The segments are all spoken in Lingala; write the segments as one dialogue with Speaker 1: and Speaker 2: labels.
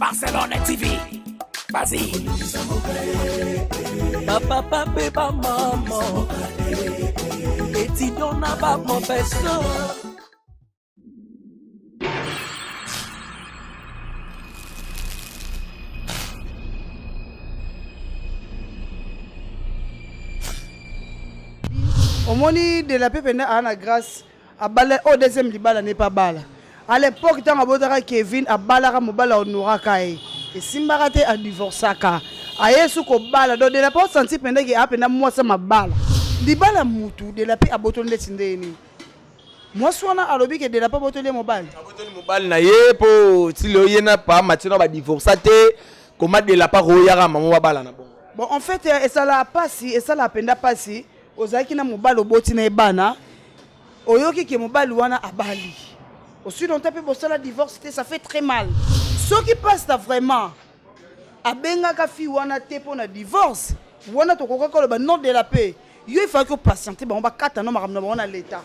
Speaker 1: Barcelone TV. Vas-y.
Speaker 2: Bapapa mpe bamama, étudiant na baprofesseur.
Speaker 3: Omoni de la paix penda ana grâce abala oyo deuxième libala ne pas bala. À l'époque ntango abotaka Kevin, abalaka mobali ahonoraka ye, esimbaka te, adivorçaka, aye su kobala. Donc de la paix osanti mpenza ke apenda mwasi mabala libala mutu. De la paix abotoli ndeti ndeni mwasi wana alobi ke de la paix abotoli ye mobali.
Speaker 4: Abotoli mobali na ye mpo tili oye na pa matie na badivorça te. Koma de la part oyaka mamo babala na bongo.
Speaker 3: Bon, en fait, esalaka mpasi, esalaka mpenza mpasi. Ozalaki na mobali, oboti na ye bana, oyoki ke mobali wana abali aussi longtemps mpe bosala divorce te, ça fait très mal. Soki pasta vraiment abengaka fille wana te mpo na divorce wana, tokokaka koloba non. De la paix, yo efalaki opatiente bango bakata no makambo na bango na l'état.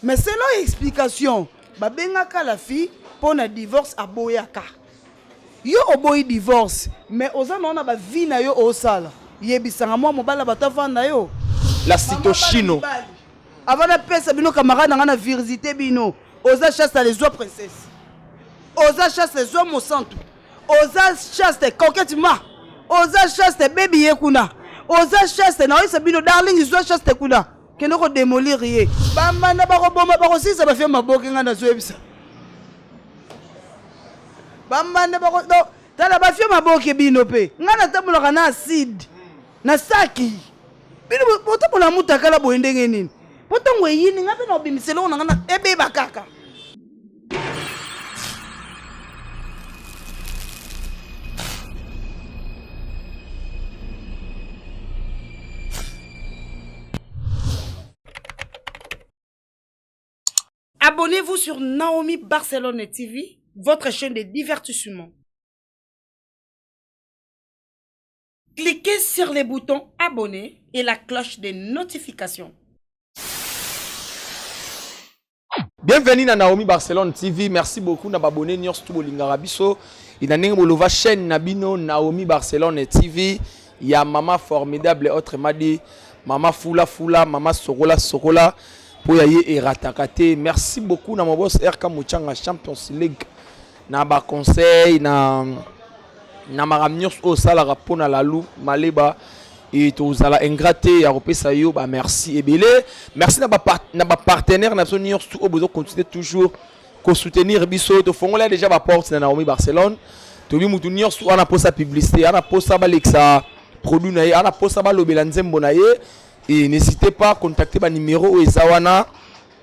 Speaker 3: Mais selon explication, babengaka la fille mpo na divorce, aboyaka. Yo oboyi divorce, mais oza na wana bavie na yo osala, yebisanga mwa mobali bato avanda yo.
Speaker 4: La citochino.
Speaker 3: Avant napesa bino camarade na ngai na visite bino, oza chaste, alezwa princesse, oza chaste, ezwa mosantu, oza chaste, coquette ma, oza chaste, bebi ye kuna, oza chaste, naoyisa bino darling, zwa chaste kuna, kende kodémolir ye. Bambanda bakoboma, bakosilisa bafia maboke. Ngai nazoyebisa bambanda bako tala bafio maboke. Bino mpe ngai natambolaka na acide na saki. Bino botambola mutakala boye ndenge nini? Mpo ntango eyini ngai mpe na obimisa eloko na ngai na ebeba kaka. Abonnez-vous sur Naomi Barcelone TV, votre chaîne de divertissement. Cliquez sur le bouton abonner et la cloche de notification.
Speaker 4: Bienvenue na Naomi Barcelone TV. Merci beaucoup na babonné nyonso tu bolingaka biso. Ina ndenge bolova chaîne na bino Naomi Barcelone TV ya mama formidable, autrement dit mama fula fula, mama sokola sokola po ya ye erataka te. Merci beaucoup na mobos RK Muchanga Champions League na ba conseil na makambo nyonso oyo osalaka mpona Lalu Maleba e tozala ingrat te ya kopesa yo ba merci ebele. Merci na bapartenaire na biso nyonso oyo bozocontinue toujours kosoutenir biso. Tofongola déjà baporte na Naomi Barcelone. Tobi mutu nyonso wana posa publicité, ana posa balekisa produit na ye, ana posa balobela nzembo na ye, et n'hésitez pas, contacter banuméro oyo eza wana,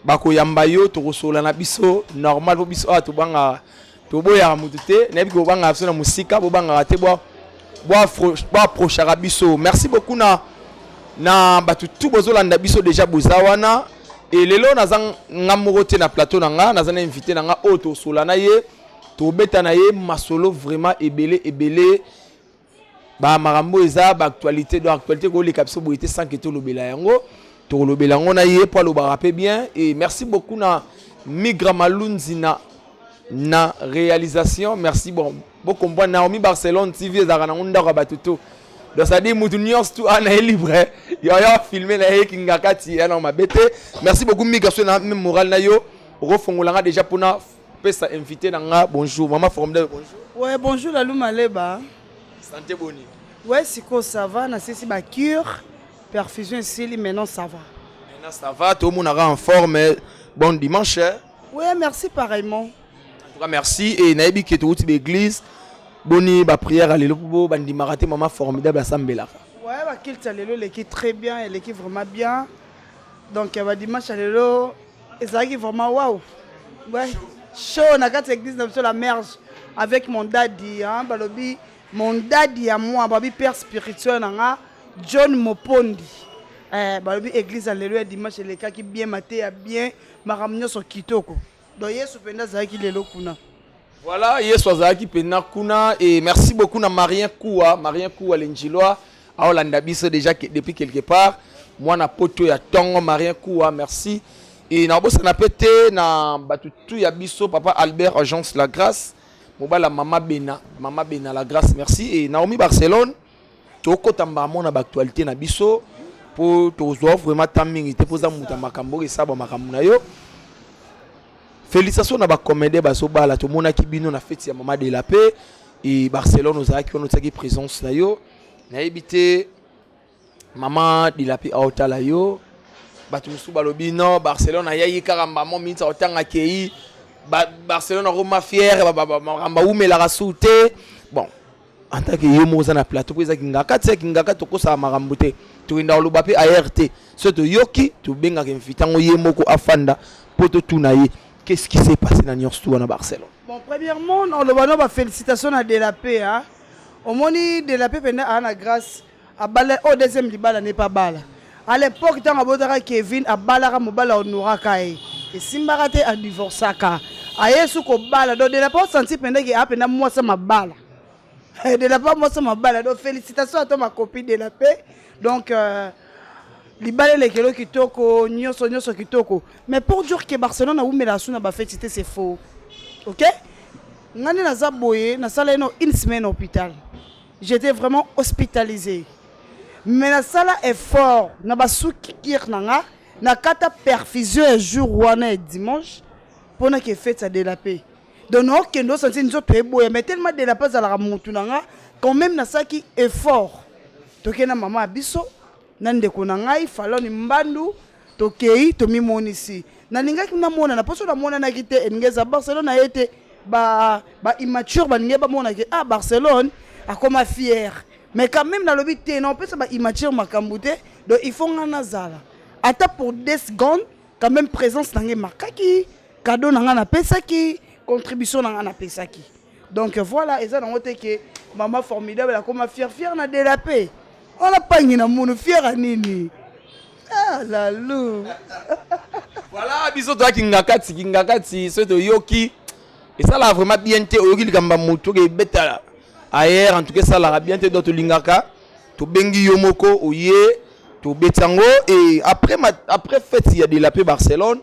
Speaker 4: bakoyamba yo, tokosola na biso normal. Po biso awa tobanga, toboyaka motu te. Nayebi kobangaka biso na mosika, bobangaka te, boapprochaka biso. Merci beaucoup na bato tu bozolanda biso déjà, boza wana. E lelo naza nga moko te na plateau na nga, naza na invité na nga oyo tosola na ye, tobeta na ye masolo vraiment ebele ebele. Bamakambo eza baactualité, donc actualité koleka biso boye te sans ke tolobela yango. Tokolobela yango na ye mpo alobaka mpe bien. Et merci beaucoup na Migra Malunzi na réalisation. Merci. Bon, bocomprendre, Naomi Barcelone TV ezalaka nango ndako ya bato to. Donc ça dit mutu nyonso tu ana ye libre yo yo filme na ye kinga kati ya na mabe te. Merci beaucoup Migra. So na même moral na yo okofongolanga déjà mpona pesa invité na nga. Bonjour mama formidable, bonjour.
Speaker 3: Ouais, bonjour Lalou Maleba.
Speaker 4: Santé boni?
Speaker 3: Ouais, siko ça va, nasisi ba cure, perfusion esili, maintenant ça va.
Speaker 4: Maintenant ça va, tomonaka en forme. Bon dimanche, hein?
Speaker 3: Ouais, merci pareillement.
Speaker 4: En tout cas merci. Et nayebi ke touti baéglise. Boni baprière ya lelo? Po bandimaka te mama formidable asambelaka.
Speaker 3: Ouais, ba culte ya lelo eleki très bien, eleki vraiment bien. Donc ba dimanche ya lelo ezalaki vraiment wow. Ouais, chaud na kati ya église na biso la merge avec mon daddy, hein, balobi mon daddy ya moi, balobi père spirituel na nga John Mopondi. Eh, balobi église ya lelo ya dimanche elekaki bien, mateya bien, makambo nyonso kitoko. Donc Yesu mpenza azalaki lelo kuna.
Speaker 4: Voilà, Yesu azalaki pena kuna. Et merci beaucoup na Marien Koua, Marien Koua Lenjiloa, aolanda biso déjà depuis quelque part. Mwana poto ya tongo Marien Koua, merci. Et na bosana pe te na batu tu ya biso papa Albert Agence La Grâce. Mobala mama Bena, mama Bena la grâce, merci. Et Naomi Barcelone, tokota mbamo na actualité na biso po tozwa vraiment temps mingi te poza muta makambo esaba makambo na yo. Félicitations na ba comédien bazobala, tomonaki bino na fête ya mama de la paix et Barcelone ozalaki wana, otiaki présence na yo. Nayebi te mama de la paix aotala yo. Bato mosusu balobi non, Barcelone ayaki kaka mbamo mingi otanga kei Barcelone akoma fier, makambo awumelaka su te. Bon, en tant que yo moko oza na plateau, mpo eza kingaka ti ya kingaka, tokosala makambo te, tokenda koloba mpe ayer te. So toyoki, tobengaka invité yango ye moko afanda mpo totuna ye qu'est-ce qui s'est passé na nyonso tu wana, Barcelone.
Speaker 3: Bon, premièrement, oloba no bafélicitation na de la paix, hein. Omoni de la paix mpenza aa na grâce, abala oyo deuxième libala ne pa bala. À l'époque, ntango abotaka Kevin, abalaka mobali, ahonoraka ye, esimbaka te, adivorçaka, aye su kobala. Donc de la paix osanti mpenza ke apenda mwasi mabala, de la paix mwasi mabala. Donc félicitation à toi, ma copine de la paix. Donc libala elekelo kitoko, nyonso nyonso kitoko. Mais pour dire que Barcelone awumela su na bafeti te, c'est faux. Ok, nga nde naza boye, nasala eno une semaine hôpital, j'étais vraiment hospitalisé, mais nasala effort na basuki kire na nga, nakata perfusion ya jour wana ya dimanche mpona ke fête ya de la paix. Donc naokende osanti nzoto eboya, mais tellement de la paix azalaka motu na nga, quand même nasalaki effort. Tokei na mama ya biso na ndeko na ngai Faloni Mbandu, tokei, tomimonisi. Nalingaki namonana mposo namonanaki te, elingi eza Barcelone aye te, ba immature balingi bamonaki ah, Barcelone akoma fier. Mais quand même nalobi te, na opesa ba immature makambo te. Donc il faut nga nazala ata pour 2 secondes quand même. Présence na ngai emakaki, cadeau na ngai napesaki, contribution na ngai napesaki. Donc voilà, eza nango te ke mama formidable akoma fier fier na de la paix wana pangi na munu fier ya nini. Ah, lalu.
Speaker 4: Voilà, biso toya kingakati kingakati. Soki toyoki, esalaka vraiment bien te. Oyoki likambo ya motu oke ebeta ailleurs, en tout cas esalaka bien te. Donc tolingaka tobengi yo moko, oye, tobeti yango. Et après, après fête ya de la paix Barcelone,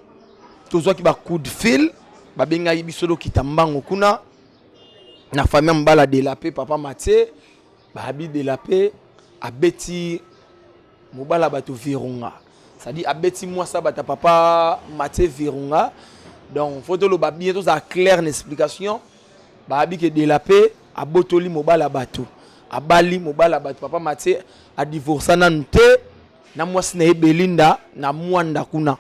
Speaker 4: tozwaki ba coup de fil, babengaki biso lokita mbango kuna na famille ya mobala de la paix, papa Mathieu. Babi de la paix abeti mobala bato Virunga, c'est-à-dire abeti mwasi bato papa Mathieu Virunga. Donc faut toloba bien, tozala clair na explication. Babi ke de la paix abotoli mobala bato, abali mobala bato. Papa Mathieu adivorça nanu te na mwasi na ye Belinda na Mwanda kuna.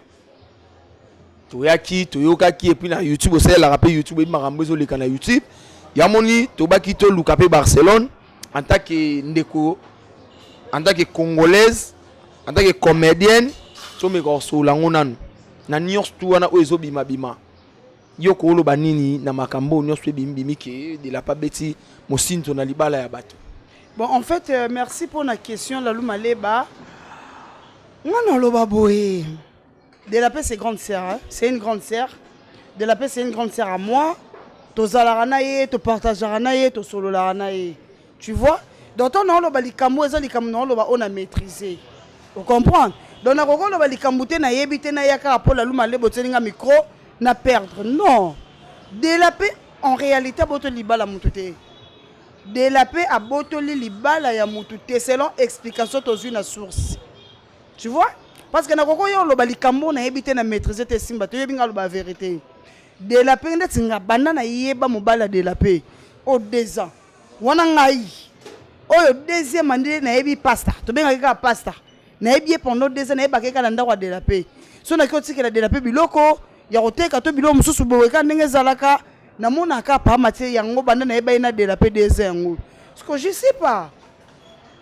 Speaker 4: Toyaki, toyokaki, et puis na YouTube, osalelaka mpe YouTube, ebi makambo ezoleka na YouTube. Yamoni tobaki toluka mpe Barcelone en tant que ndeko, en tant que congolaise, en tant que comédienne, tomeka kosolola yango nanu na nyonso tu wana oyo ezobimabima. Yo kooloba nini na makambo oyo nyonso ebimibimi ke de la paix abeti mosinto na libala ya bato?
Speaker 3: Bon, en fait, merci pour la question, Lalou Maleba. Nga naloba boye, de la paix, c'est grande sœur, hein? C'est une grande sœur. De la paix, c'est une grande sœur à moi. Tozalaka na ye, topartageaka na ye, tosololaka na ye, tu vois. Donc to naoloba likambo, eza likambo naoloba oyo na maîtriser, ocomprendre. Donc nakoki oloba likambo te nayebi te, naya kaka mpo Lalu Maleba otieli micro na perdre. Non, de la paix en réalité abotoli libala motu te. De la paix abotoli libala ya motu te, selon explication tozwi na source, tu vois. Parce que nakoki oyo oloba likambo nayebi te, na maîtrise te, esimba te. Oyebi nga aloba vérité. De la paix, ndeti nga banda nayeba mobali ya de la paix oyo 2 ans wana, ngai oyo deuxième ande nayebi pasta, tobengaki kaka pasta. Nayebi ye pendant 2 ans, nayebaki kaka na ndako ya de la paix. So naki otikela de la paix biloko ya koteka to biloko mosusu boye, kaka ndenge ezalaka, namonaka pama te. Yango banda nayeba ye na de la paix 2 ans yango. Parce que je sais pas,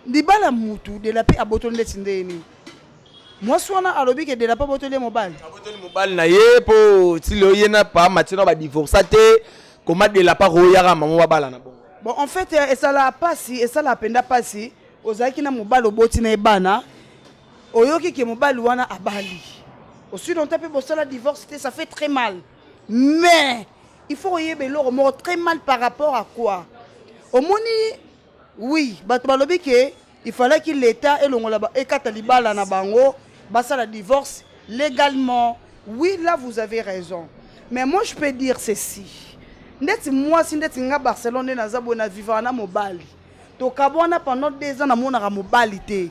Speaker 3: libala mutu de la paix abotoli ndeti ndeni mwasi wana alobi ke de la paix abotoli ye mobali.
Speaker 4: Abotoli mobali na ye mpo tili oye na pa Mathieu na badivorça te. Koma de la paix koyaka mamo babala na bongo.
Speaker 3: Bon, en fait, esalaka pasi, esalaka mpenza pasi. Ozalaki na mobali, oboti na ye bana, oyoki ke mobali wana abali, aussi longtemps mpe bosala divorce te, ça fait très mal. Mais il faut oyeba eloko moko, très mal par rapport à quoi? Omoni, oui, bato balobi ke il fallait l'État elongola, ekata libala na bango, basala divorce légalement. Oui, là vous avez raison, mais moi je peux dire ceci. Ndeti mwasi, ndeti nga Barcelone, nde naza boye, na vivaka na mobali, tokabwana pendant 2 ans, namonaka mobali te.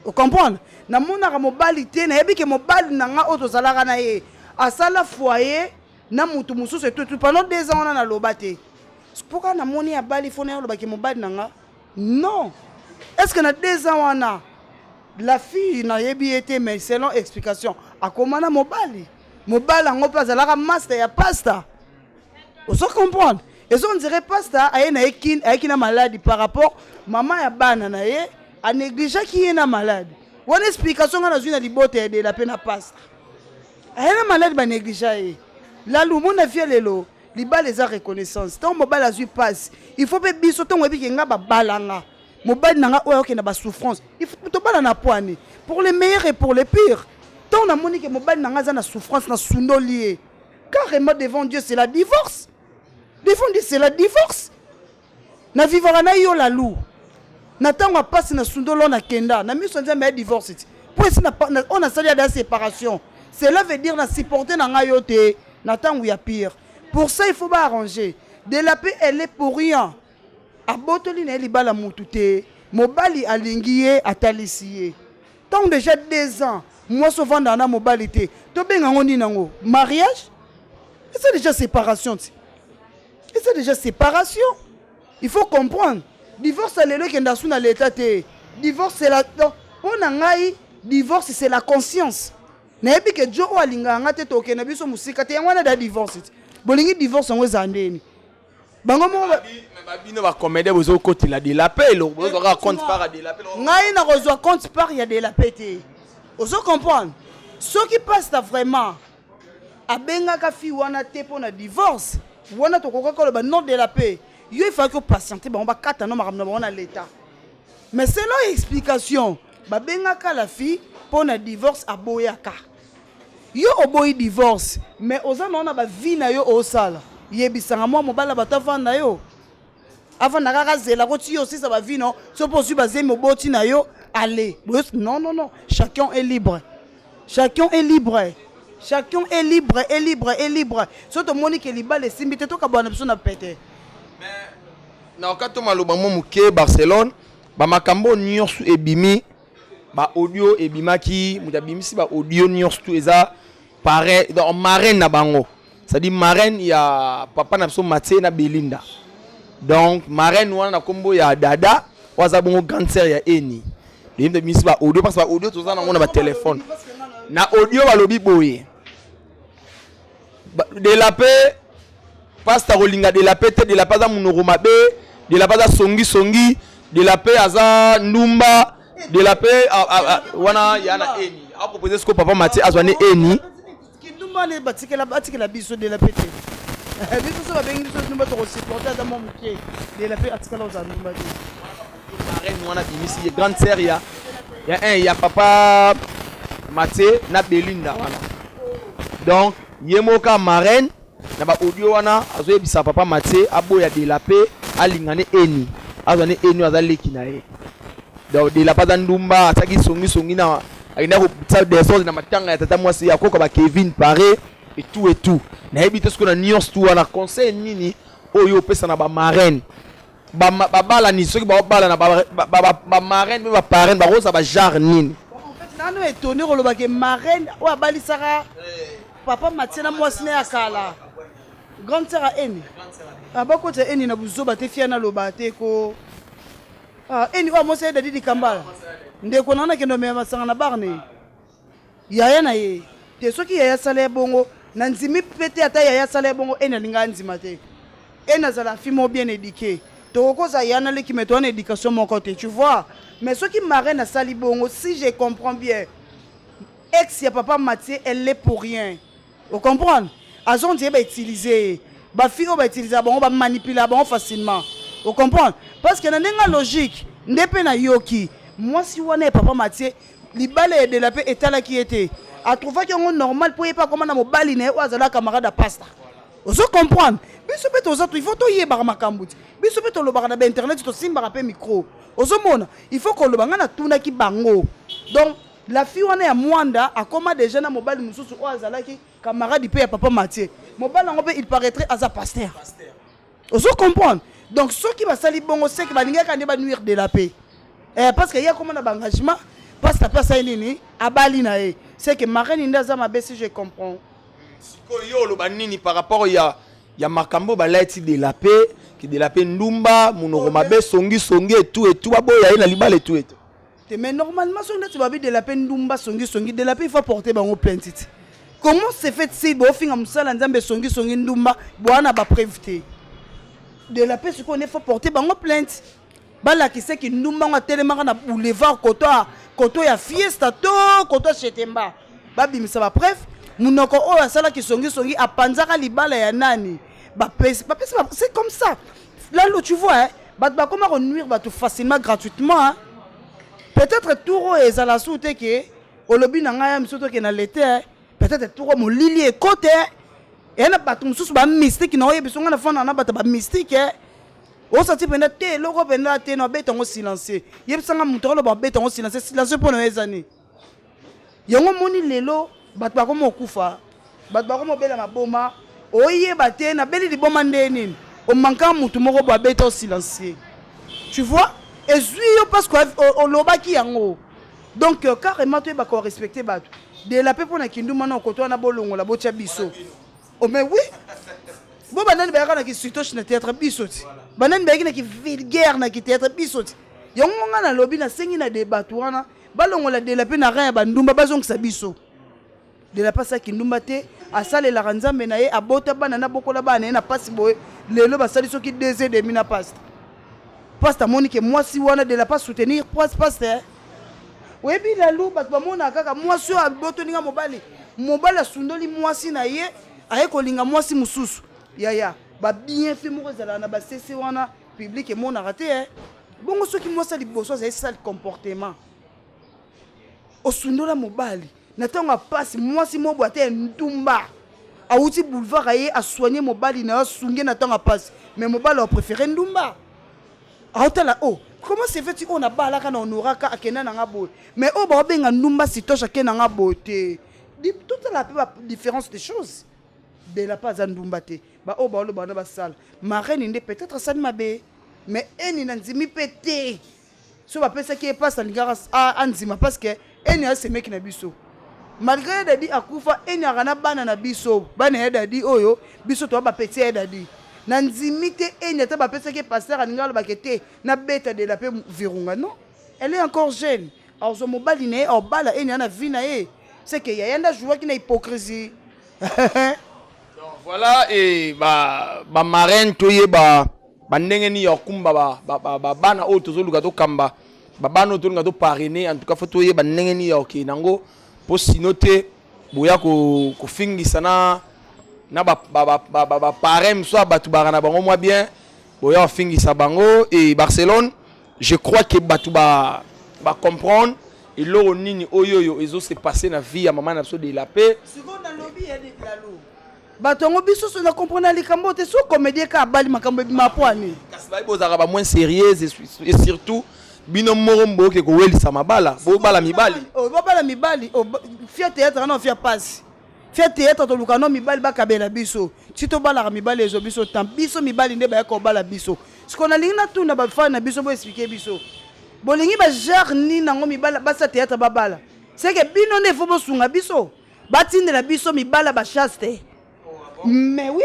Speaker 3: Ocomprendre? Namonaka mobali te. Nayebi ke mobali na nga oyo tozalaka na ye asala foyer na mutu mosusu etutu. Pendant 2 ans wana naloba te. Mpoka namoni abali, fo na olobaki mobali na nga non. Est ce que na 2 ans wana, la fille, nayebi ye te, mais selon explication, akoma na mobali, mobali yango mpe azalaka master ya pasteur? Ozo comprendre? Ezo on dirait pasteur aye na ye kin, ayaki na maladi par rapport mama ya bana na ye anégligeaki ye na maladi wana. Explication nga nazwi na libota ya Dela mpe na pasteur, aye na maladi, banéglige ye. Lalu, mona vie lelo, libala eza reconnaissance. Ntango mobali azwi mpasi, il faut mpe biso, ntango oyebi ke nga babalanga mobali na nga oyo akokenda basouffrance, il faut tobala na pwani, pour le meilleur et pour le pire. Ntango namoni ke mobali na nga aza na souffrance, nasundoli ye carrément devant Dieu, c'est la divorce. Devant Dieu, c'est la divorce. Navivaka na yo lalu na ntango ya mpasi, na sundolo, nakenda na miso ya Nzambe ya divorce ti mpo esi oyo nasali ya da séparation. Cela veut dire na supporte na ngai yo te na ntango ya pire. Pour ça, il faut baarranger. De la paix, elle est pour rien. Abotoli na ye libala mutu te. Mobali alingi ye, atalisi ye. Ntango déjà 2 ans mwasi ovandaka na mobali te, tobenga yango nini? Yango mariage? Eza déjà séparation ti, eza déjà séparation. Il faut comprendre, divorce lelo ekenda su na leta te. Divorce, c'est la, mpo na ngai, divorce, c'est la conscience. Nayebi ke jo oyo alingaka nga te, tokende biso mosika te. Yango wana da divorce ti. Bolingi divorce yango ezala ndeni? Bango moko
Speaker 4: Bino bacomédien bozokotela de la paix, eloko bozwaka compte part de la paix.
Speaker 3: Ngai nakozwa compte part ya de la paix te. Ozo comprendre? Soki pasteur vraiment abengaka fille wana te mpo na divorce wana, tokoka koloba non. De la paix, yo ifaki opatiente bango, bakata no makambo na bango na l'état. Mais selon explication, babengaka la fille mpo na divorce, aboyaka. Yo oboyi divorce, mais oza na wana bavie na yo osala. Yebisanga, mwa mobali bato avanda yo, avanda kaka, zela koti yo osisa bavie no so mpo ozwi bazemi, oboti na yo ale. Non, non, non, chacun est libre, chacun est libre, chacun est libre, est libre, est libre. So tomoni ke libala esimbi te, tokabwana biso na pete.
Speaker 4: Na wakati maloba mwa moke, Barcelone, bamakambo nyonso ebimi, baaudio ebimaki, moto abimisi baaudio nyonso tu eza parrain, donc marraine na bango, c'est-à-dire marraine ya papa na biso Matie na Belinda. Donc marraine wana na nkombo ya Dada, oyo aza bongo grande sœur ya Eni. Leyi moto abimisi baaudio, parce baaudio toza nango na batelefone. Na audio balobi boye: de la paix, pasteur kolinga de la paix te, de la paix aza monoko mabe, de la paix aza songisongi, de la paix aza ndumba, de la paix wana ya na Eni. Apropose siko papa Matie azwa ne Eni.
Speaker 3: Kindumba wana, batikela, batikela biso de la paix te. Biso so babengi biso ndumba, tokosupporte ata mwa moke. De la paix atikala ozala ndumba te.
Speaker 4: Marraine wana bimisi ye, grande sœur ya un ya papa Matie na Belinda wana. Donc ye moko kaka marraine na baaudio wana azoyebisa papa Matie aboya de la paix, alinga ne Eni, azwa ne Eni oyo aza leki na ye. Donc de la paix aza ndumba, asaki songisongi na akenda kotia désordre na matanga ya tata mwasi ya koka ba Kevin Pare et tout et tout. Nayebi te soki na nyonso tu wana, conseil nini oyo opesa na bamarraine babalani, soki baobalana, bamarraine mpe baparraine bakozala bagenre nini?
Speaker 3: En fait, nano étonné kolobake marraine oyo abalisaka papa Matie na mwasi na ya kala, grande sœur ya Eni, abakota Eni na buzoba te. Fia naloba te ko. Ah, Eni oyo mwasi ya Dadi Dikambala, ndeko na wana, kende omema masanga na bar ne yaya na ye te. Soki yaya asala ye bongo, na ndimi mpe te. Ata yaya asala ye bongo, Eni alinga andima te. Eni azala fille moko bien éduqué. Tokokoza ya na leki, mais toza na éducation moko te, tu vois. Mais soki marraine asali bongo, si je comprends bien, ex ya papa Mathieu, elle est pour rien. Ocomprendre? Azonti ye, bautilize ye. Bafille oyo bautilisaka bango, bamanipula bango facilement. Ocomprendre? Parce que na ndenge ya logique nde mpe nayoki mwasi wana ya papa Mathieu, libala edela mpe etalaki ye te, atrouvaki yango normal mpo ye mpe akoma na mobali na ye oyo azalaka camarade ya pasteur. Ozo comprendre? Biso mpe toza, il faut toyebaka makambo ti. Biso mpe tolobaka na bainternet, tosimbaka mpe micro, ozomona, il faut koloba. Ngai natunaki bango. Donc la fille wana ya Mwanda akoma déjà na mobali mosusu oyo azalaki camarade mpe ya papa Mathieu. Mobali yango mpe, il paraîtrait, aza pasteur. Ozo comprendre? Donc soki basali bongo, c'est que balingaka nde banuire de la paix, eh, parce que ye akoma na baengagement. Pasteur mpe asali nini? Abali na ye. C'est que marraine nde aza mabe, si je comprends.
Speaker 4: Sikoyo yo oloba nini par rapport ya makambo balati de la paix, ke de la paix ndumba, monoko mabe, songisongi, etu etu, baboya ye na libala, etu etu?
Speaker 3: Te, mais normalement soki ndeti babi de la paix ndumba, songisongi, de la paix il faut porter bango plainte ti. Comment se fait si bofinga mosala Nzambe, songisongi, ndumba, boa na bapreuve te? De la paix sikoyo nde faut porter bango plainte, balakisaki ndumba ngo atelemaka na boulevard koto ya Fiesta to koto ya Chetemba, babimisa bapreuve. Monoko oyo asalaki songisongi, apanzaka libala ya nani, bapesi bapesi. C'est comme ça lalo, tu vois, hein? Bato bakoma konuire bato facilement, gratuitement, hein? Peut-être tour oyo ezala su te ke olobi na ngai ya miso toke na lete, peut-être tour oyo molili ekote eya na bato mosusu bamystique na oyebi so ngai na fanda na bato bamystique. Osati mpenza te, eloko mpenza te na obeta yango silencieux. Yebisanga moto oloba obeta yango silencieux, silencieux mpo na yo eza nini? Yango moni lelo bato bakoma okufa, bato bakoma obela maboma, oyeba te nabeli liboma nde nini. Omanka motu moko bo abeta o silencieux, tu vois, ezwi yo parce que olobaki yango. Donc carrément toyebaka korespecte bato de la paix mpo na kinduma na okoto wana bolongola botya biso. Oh, mais oui, bo banani bayaka na kisitoche na théâtre? Biso ti. Banani bayaki na kivulgaire na kithéâtre? Biso ti. Yango nga nalobi, nasengi na de bato wana balongola de la paix na rang ya bandumba, bazongisa biso. De la paix asalaki ndumba te, asalelaka Nzambe na ye, abota bana na bokola bana na ye na mpasi boye. Lelo basali soki 2 ans et demi na pasteur. Pasteur amoni ke mwasi wana de la paix soutenir pasteur. Oyebi lalu, bato bamonaka kaka mwasi oyo abotolinga mobali, mobali asundoli mwasi na ye, aye kolinga mwasi mosusu. Yaya, babienfait moko ezalaka na basese wana, public emonaka te, eh. Bongo soki mwasi ya liboso azali sale comportement, osundola mobali na ntango ya pasi, mwasi moko boye ate ya ndumba awuti boulevard, aye asoigne mobali na yo, asungi na ntango ya pasi, mais mobali apréféré ndumba. Aotala: o oh, comment se fait oyo nabalaka na honoraka, akenda nanga boye, mais oyo baobenga ndumba sitoche ake nanga boye te? Totala mpe badifférence des choses. De la paix aza ndumba te. Baoyo baoloba wana basala marraine nde peut-être asali mabe, mais eni na ndimi mpe te. So bapesaki ye mpasi, alingaka andima, parce que eni asemeki na biso. Malgré dadi akufa, eni aka na bana na biso, bana ya dadi oyo biso toya bapeti ya dadi. Na ndimi te eni ata bapesaki ye pasteur alingi alobake te nabeta de la paix virunga. Non, elle est encore jeune, azwa mobali na ye, aobala eni na vie na ye. C'est que yaya nde ajouaki na hypocrisie.
Speaker 4: Donc voilà, et ba ba marraine, toyeba bandenge nini ya kokumba bana oyo tozoluka tokamba, babana oyo tolinga toparrainer. En tout cas, faut toyeba ndenge nini ya kokende yango, mpo sino te boya kofingisa na baparrain mosusu ya bato baka na bango mwa bien, boya kofingisa bango. Et Barcelone, je crois que bato bacomprendre eloko nini oyo oyo ezose passe na vie ya mama na biso de la paix.
Speaker 3: Sikoyo nalobi ya lalo, bato yango biso so na comprendre likambo te. So comédien ka abali, makambo ebima po ani?
Speaker 4: Kasi bayi bozalaka bamoins sérieuse et surtout bino moko mboke kowelisa mabala, bobala mibali.
Speaker 3: Oh, bobala mibali. Oh, fia théâtre wana, ofia pasi, fia théâtre toluka no mibali bakabela biso ti tobalaka mibali, ezwa biso temps. Biso mibali nde bayaka kobala biso. Sikoyo nalingi natuna bafani na biso, boexpliquer biso bolingi bagenre nini nango mibala basa théâtre babala. Seke bino nde faut bosunga biso, batindela biso mibala bachasse te. Mais oui,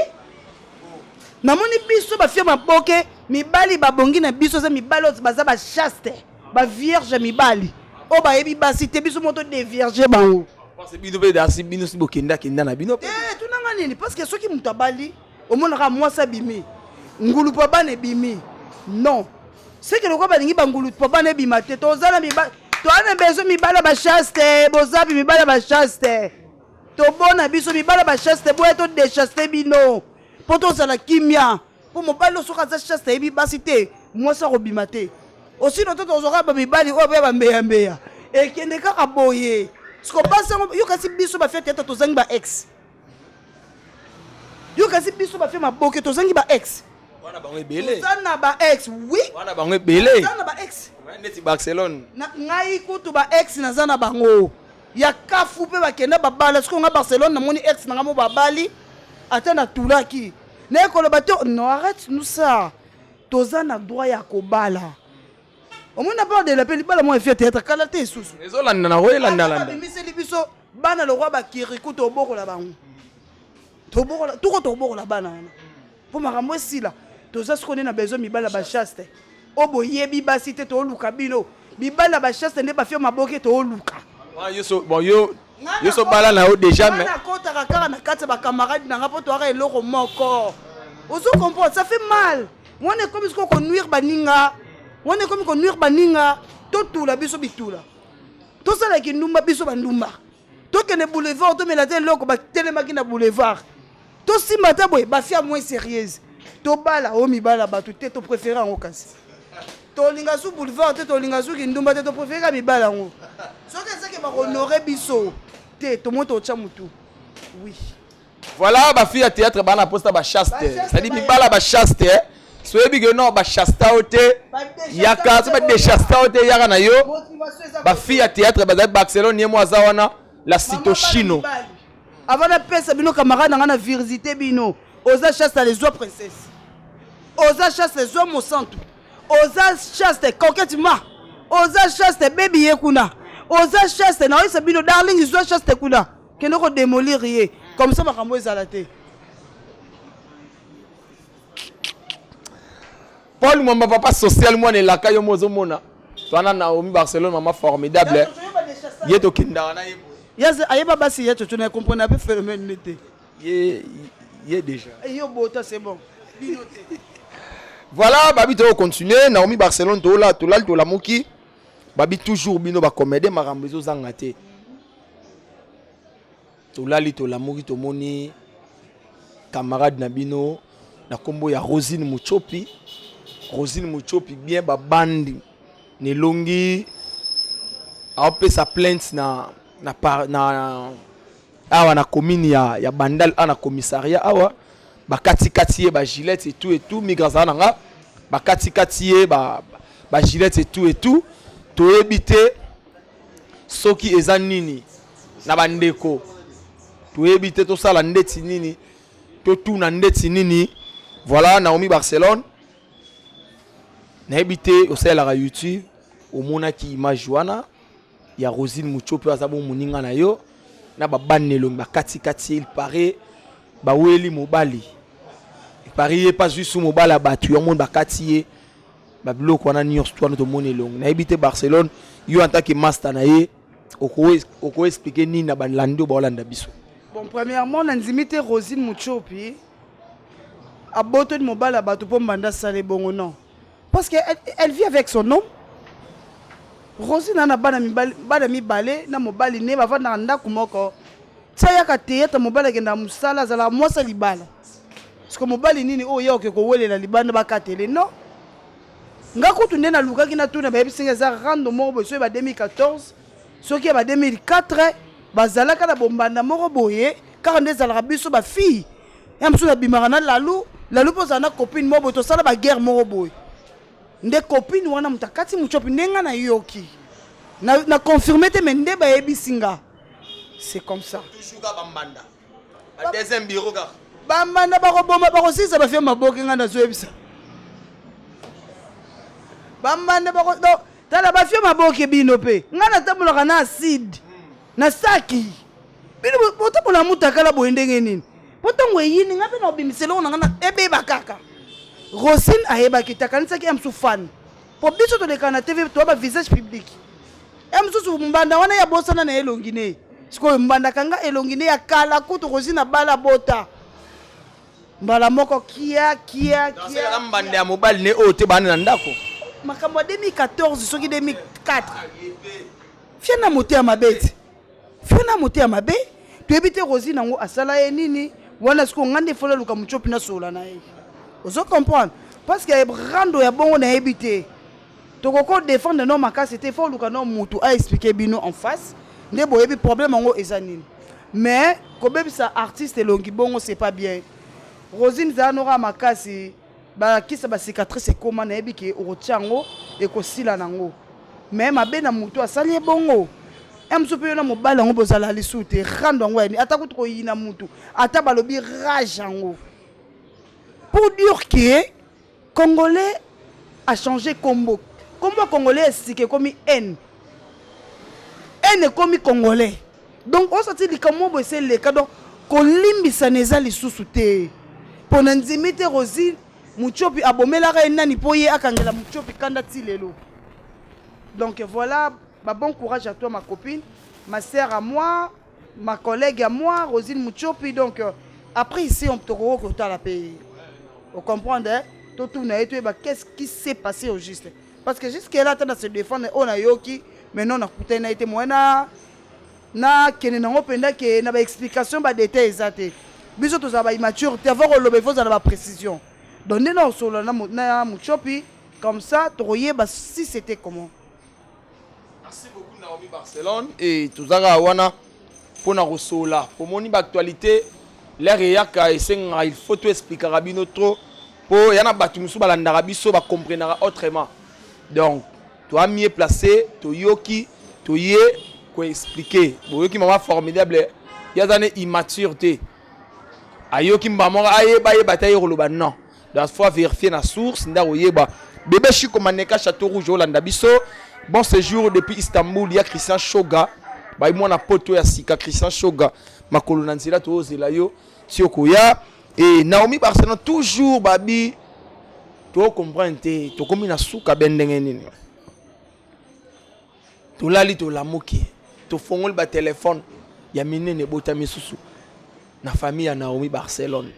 Speaker 3: namoni biso bafia maboke, mibali babongi na biso eza mibali oyo baza bachaste, bavierge, mibali oyo bayebi basi te. Biso moto dévierge bango.
Speaker 4: Parce bino mpe dasi, bino si bokenda kenda na bino.
Speaker 3: Te, tunanga nini? Parce que soki moto abali, omonaka mwasi abimi ngulu mpo bana ebimi. Non, seke lokola balingi bangulu mpo bana ebima te. Toza na mibali, toza na besoin mibali ya bachaste. Bozapi mibali ya bachaste? Tobona biso mibali ya bachaste, boya todéchaste bino mpo tozala kimia. Mpo mobali oyo soki aza chaste, ayebi basi te, mwasi akobima te. Osino to tozwaka bamibali oyo boya bambeyambeya, ekende kaka boye. Siko basi yango yo, kasi biso bafia théâtre tozangi ba ex. Yo kasi biso bafia maboke tozangi ba ex.
Speaker 4: Wana bango ebele.
Speaker 3: Toza na ba ex, oui.
Speaker 4: Wana bango ebele.
Speaker 3: Toza na ba ex.
Speaker 4: Neti Barcelone.
Speaker 3: Na ngai kutu ba ex naza na bango ya kafu mpe bakenda babala. Sikoyo nga Barcelone namoni ex na nga mo babali, ata natulaki. Naye koloba te, non, arrête nous ça. Toza na droit ya kobala. Omoni na part de la paix, libala mwa efia théâtre kala te esusu.
Speaker 4: Ezolanda na oyo elandalanda.
Speaker 3: Babimiseli biso bana lokwa bakiriku, tobokola bango, tobokola tuko, tobokola bana wana mpo makambo esila. Toza sikoyo nde na besoin mibali ya bachaste oyo boyebi basi te. Tooluka bino mibali ya bachaste nde bafia maboke tooluka.
Speaker 4: Ah, yo so bon, yo so bala na yo déjà, mais
Speaker 3: nakotaka kaka na kati ya bacamarade na nga mpo toyaka eloko moko. Ozo comprendre, ça fait mal. Wana ekomi sikoyo konuire baninga, wana ekomi konuire baninga. Totula biso bitula, tosalaki ndumba biso bandumba, tokende boulevard, tomela te eloko batelemaki na boulevard, tosimba te boye bafia moins sérieuse. Tobala oyo mibala bato te, topréféré yango. Kasi tolinga su boulevard te, tolinga suki ndumba te, topréféré ka mibala yango. Soki ezaki bakohonore biso te, tomoi totya motu, oui.
Speaker 4: Voilà, bafille ya théâtre bana posta bachaste, c'est-à-dire mibala bachaste. Soyebi ke non, bachasta o te, yaka. So badechasta o te, yaka na yo. Bafille ya théâtre bazali Barcelone, ye mo aza wana la citochino.
Speaker 3: Avant napesa bino camarade na nga na visite bino, oza chaste, alezwa princesse, oza chaste, zwa mosantu, oza chaste, coquette ma, oza chaste, bebi ye kuna, oza chaste, naoyesa bino darling, zwa chaste kuna, kende kodémolir ye comme ça, makambo ezala te.
Speaker 4: Paul Mwamba, papa social, mwana elaka yo mo ozomona twana Naomi Barcelone, mama formidable, ye tokendaka na ye.
Speaker 3: Yaze ayeba basi ya coco na comprendre ape phénomène ne te.
Speaker 4: Ye déjà.
Speaker 3: Yo bota, c'est bon, bino te.
Speaker 4: Voilà, babi tokocontinue. Naomi Barcelone, tola tolali, tolamuki, babi toujours bino bacomédie, makambo ezozanga te. Tolali, tolamuki, tomoni camarade na bino na nkombo ya Rosine Muchopi. Rosine Muchopi bien babandi na elongi, aopesa plainte na awa na commune ya Bandal, awa na commissariat awa. Bakatikati ye bagilette et tout et tout. Migra azala na nga, bakatikati ye bagilette et tout et tout. Toyebi te soki eza nini na bandeko, toyebi te tosala ndeti nini, totuna ndeti nini. Voilà, Naomi Barcelone, nayebi te osalelaka YouTube, omonaki image wana ya Rosine Muchopi, aza bo moninga na yo, na babani elongi bakatikati. Il paraît baweli mobali, il paraît ye mpe azwi su mobali ya bato yango bakati ye babiloko wana nyonso to wana tomoni elongi. Nayebi te, Barcelone, yo en tant que master na ye, okoexplike nini na balandi oyo baolanda biso?
Speaker 3: Bon, premièrement, nandimi te Rosine Muchopi abotoli mobali ya bato mpo mbanda asala ebongo, non, parce que elle vit avec son homme. Rosine ana bana mibale, bana mibale na mobali ne, bavandaka ndako moko. Tia yaka théâtre, mobali akendaka mosala, azalaka mwasi ya libala. Parce que mobali nini oyo ya oke kowelela libanda bakatele? Non, nga kutu nde nalukaki natuna, bayebisi nga eza rando moko boye, soki ba 2014, soki ya ba 2004, bazalaka na bombanda moko boye. Kaka nde ezalaka biso bafille ya mosusu nabimaka na lalu lalu mpo ozala na copine moko boye, tosala baguerre moko boye, nde copine wana moto akati mochopi. Nde nga nayoki na confirme te, mais nde bayebisi nga, c'est comme ça.
Speaker 4: Toujours kaka bambanda, ba deuxième bureau kaka.
Speaker 3: Bambanda bakoboma, bakosilisa bafia maboke. Nga nazoyebisa bambanda bako donc tala bafia maboke. Bino mpe, nga natambolaka na acide na saki. Bino botambola mutakala boye ndenge nini? Mpo ntango eyini nga mpe na obimisa eloko na nga na ebeba kaka. Rosine ayebaki te, akanisaki ya mosusu fan, mpo biso tolekaka na TV, toya bavisage public ya mosusu. Mbanda wana ya bosana na elongi ne. Sikoyo mbanda kanga elongi ne ya kala kutu. Rosine abala, bota mbala moko, kia kia kia.
Speaker 4: Na mbanda ya mobali ne oyo te, bana na ndako.
Speaker 3: Makambo ya 2014, soki 2004, fia na motema mabe ti, fia na motema mabe. Toyebi te Rosine yango asala ye nini wana. Sikoyo nga nde fola luka motiopi nasola na ye, ozo comprendre, parce que rando ya bongo nayebi te. Tokoko défendre no makasi te, fo oluka no mutu aexplike bino en face nde boyebi problème yango eza nini. Mais kobebisa artiste elongi bongo, c'est pas bien. Rosine, zala noka makasi, bakisa bacicatrice ekóma. Nayebi ke okotia yango, ekosila nango, mais mabe na motu asali ye bongo ya mosusu mpe yo na mobali yango bozala lisusu te. Rando yango yani, ata kutu koyina mutu, ata balobi rage yango. Pour dire que Congolais a changé kombo. Kombo congolais esika ekomi haine. Haine ekomi congolais. Donc osati likambo boye ese eleka donc kolimbisana eza lisusu te. Mpo na ndimi te Rosine Mutshopi abomelaka ye nani mpo ye akangela Mutshopi kanda ti lelo. Donc voilà, ba bon courage à toi ma copine, ma sœur à moi, ma collègue à moi, Rosine Mutshopi. Donc après ici on tokoki kotala mpe ocomprendre hein? Totuna ye toyeba qu'est-ce qui s'est passé au juste. Parce que jusque là ata na se défendre oyo nayoki, maintenant nakutani na ye te moye na nakende nango mpenza ke na baexplication badetail eza te. Biso tozala baimmature te, avant koloba il faut ozala baprécision. Donc nde na osolola na Mutshopi, comme ça tokoyeba si c'était comment.
Speaker 4: Merci beaucoup Naomi Barcelone. Et tozaka wana mpona kosola pomoni baactualité l'air eyaka esengaka, il faut to expliquaka bino trop mpo ya na bato mosusu balandaka biso, bacomprenaka autrement. Donc toa mieux placé, toyoki, toye koexpliquer. Boyoki mama formidable, ye aza ne immature te, ayoki mbala moko ayeba yeba te, aye koloba non. Donc faut vérifier na source nde akoyeba. Bébé Chico Maneka Château Rouge olanda biso, bon séjour depuis Istanbul. Ya Christian Shoga bai mwana poto ya sika, Christian Shoga makolo na nzela, tozela yo ti okoya. E Naomi Barcelone toujours babi tocomprendre te, tokomi na suka be ndenge nini? Tolali, tolamuki, tofongoli batelefone ya minene, ebota misusu na famille ya Naomi Barcelone